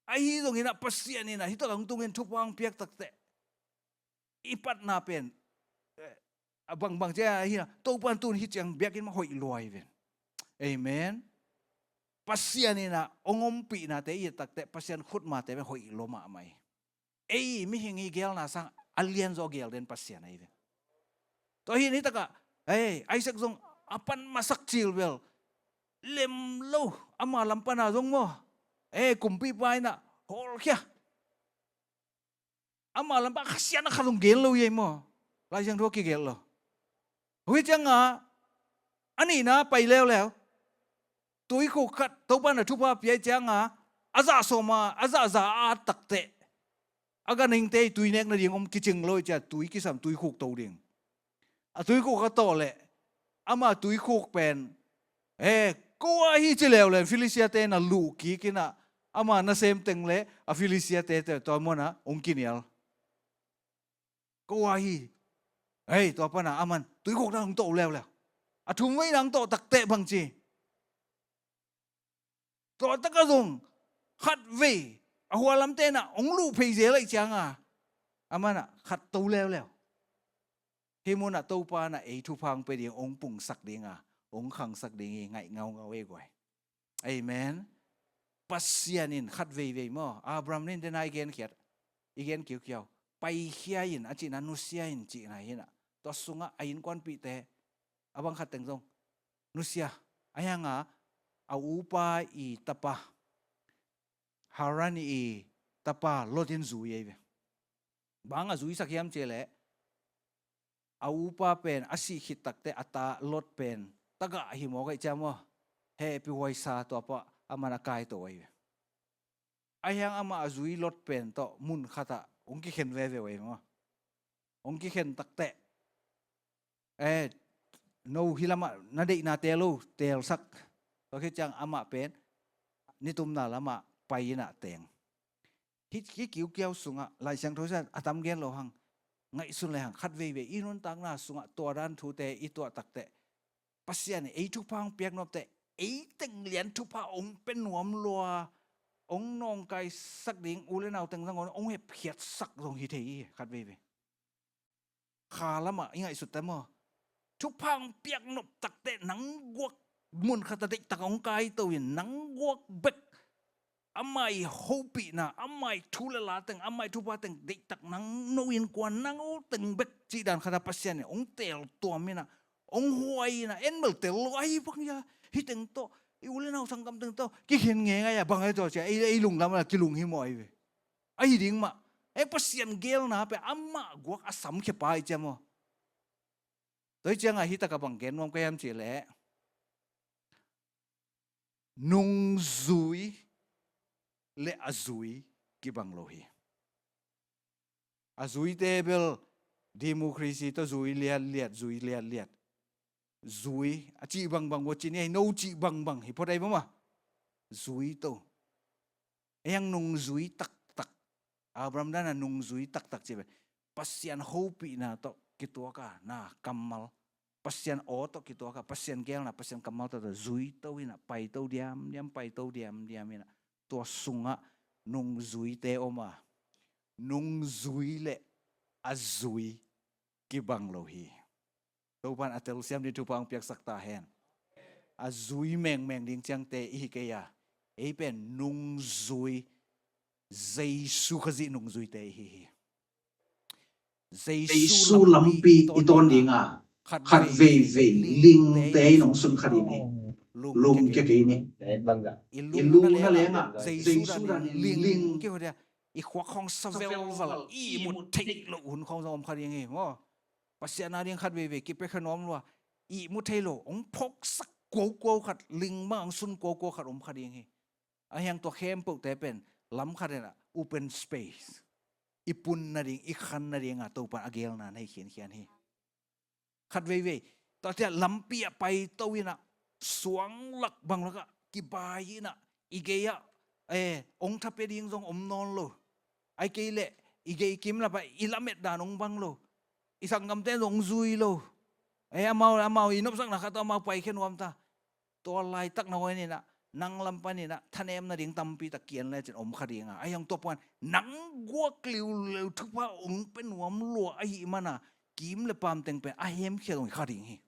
Ahi zongin ah Pasian in ah hih tak hong tungin thupha hong piak takteh i patna pen, eh, a bangbang ciah ahi na, Topa in tun hih ciang biakinn mah hoih lua hi ven. Amen. Pasian in ah hong ompihnate i et takteh Pasian khutmate pen hoih lua mahmah hi. Ei mihing i gelna sang a lianzaw gel den Pasian ahi ven. Tua hi ni takah, ei, Isaac zong a pan masak cil bel lem lo, ama lam pana zong maw. Ei, kumpipa in ah hawlkhia. Ama lam pan khasiatna khat zong gen lo hi ei maw. Lai Siangtho a kigelh lo. Hua cianga a nihna pai leuleu. Tuikhuk khat Topa na thupha pia cianga a zah sawma a zah za a at takteh a ganhingte i tui nek nading om kicing lo i cia tui kisam tuikhuk to ding. A tuikhuk a tawh leh ama tuikhuk pen, e, ko a hi ci leuleu Filistiate na luh kik inah ama nasem teng le a Filistiate te tua muanah hong kinial. Ko a hi. Hei, tua pana aman tuikhuk na hong tawh leuleu. A thum vei na hong tawh takteh bangci. Tua taka zong khat vei a hua lamte na hong luh phei zel aih cianga aman ah khat to leuleu. Hih munah Topa na ei thupha hong pia ding, hong pungsak dinga hong khangsak ding hi ngaih ngaungau ei guai. Amen. Pasian in khat veivei maw, Abraham nin dena i genkhiat, i gen kiukiau, paikhia in a cihna, nusia in cihna hinah. Tua sungah a innkuanpihte a bang khat teng zong nusia. A hianga a upa i tapa, Haran i tapa Lot in zui ei ve. Bang a zuisak hiam cihleh a upa pen a sih khit takteh a ta Lot pen tagah hi mawk aih ciam aw. Hehpih huaisa tua pah aman a kaito ahi ve. A hiang amah a zui Lot pen tawh mun khatah hong kikhen veve uh ahi maw. Hong kikhen takteh, e, no hih lamah na deihna teel lo, teelsak. Tua khit ciang amah pen nitumna lamah pai inah teng. Hih kiukiau sungah Lai Siangtho sungah a tam gen lo hang, ngaihsun le hang khat veivei i nuntakna sungah tua dan thute i tuah takteh Pasian in ei thupha hong piak nopteh ei teng lian thupha hong pia nuam lua, hong nawngkaisak ding u le nau teng zang hong hepkhiatsak zong hi thei hi khat veivei. Kha lamah i ngaihsut ta maw? Thupha hong piak nop takteh nang guak mun khat a deihtak hong kaito in nang guak bek amah i hopihna, amah i thu le la teng, amah i thupha teng deihtak nang no innkuan nang u teng bek cih dan khat a Pasian in hong teel tuam inah hong huai inah en bel tel lo ahi bang ia. Hih teng tawh i u le nau sanggam teng tawh kikhen ngei ngai a bang ahi tawh cia ei, ei lunglam a kilung hi maw ahi ve. Ahi ding mah. E, Pasian geelna pen amah guak a samkhia pa aih ciam aw. Tua hi cianga hih taka bang gen nuam ka hiam cihleh nungzui le a zui kibang lo hi. A zuite bel democracy tawh zui liatliat, zui liatliat. Zui a cih bangbang uh a cih ni ahi, no cih bangbang hi phot ahi bama. Zui to. Ei ang nungzui taktak. Abraham dana nungzui taktak ci pen Pasian hopihna tawh kituaka na kammal, Pasian aw tawh kituaka, Pasian geelna, Pasian kammal tawh zui to inah paito diamdiam, paito diamdiam inah tua sungah nungzuite om a, nungzui le a zui kibang lo hi. Topan a telsiam ding thupha hong piaksak ta hen. A zui mengmeng ding ciangte ihi kei a, ei pen nungzui, Jesu Khazih nungzuite ihi hi. Jesu lampi i tawn dinga khat veivei lingte in hong sun kha ding hi. Lungkia kei ni. I lungna lengah Jesu dan ling, i khuak hong sa velval, i ihmut theih loh hun khawng zong om kha ding hi maw. Pasian a ding khat veivei kipia kha nuam lua, ihmut thei lo, hong phoksak kuaukua khat, ling bang hong sun kuaukua khat om kha ding hi. A hiang tua khempeuhte pen lam khat inah open space, i pun nading, i khan nadinga Topan a geelna nei khiankhian hi. Khat veivei tua tia lampi ah paito inah suanglak banglakah kibai inah i gei-ah, e, hong thapia ding zong om nawn lo. Ai kei leh i gei kim lapah i lamet dan hong bang lo. I sanggamte zong hong zui lo. E, amau, amau i nopsakna khat tawh amau paikhia nuam ta. Tua laitak na huai ninah nang lam paninah thanem nading tampi tak kian lecin om kha dinga, a hiang tua pan nang guak liuleu thupha hong pia nuam lua ahih mana kim le paam teng pen a hemkhia zong hi kha ding hi.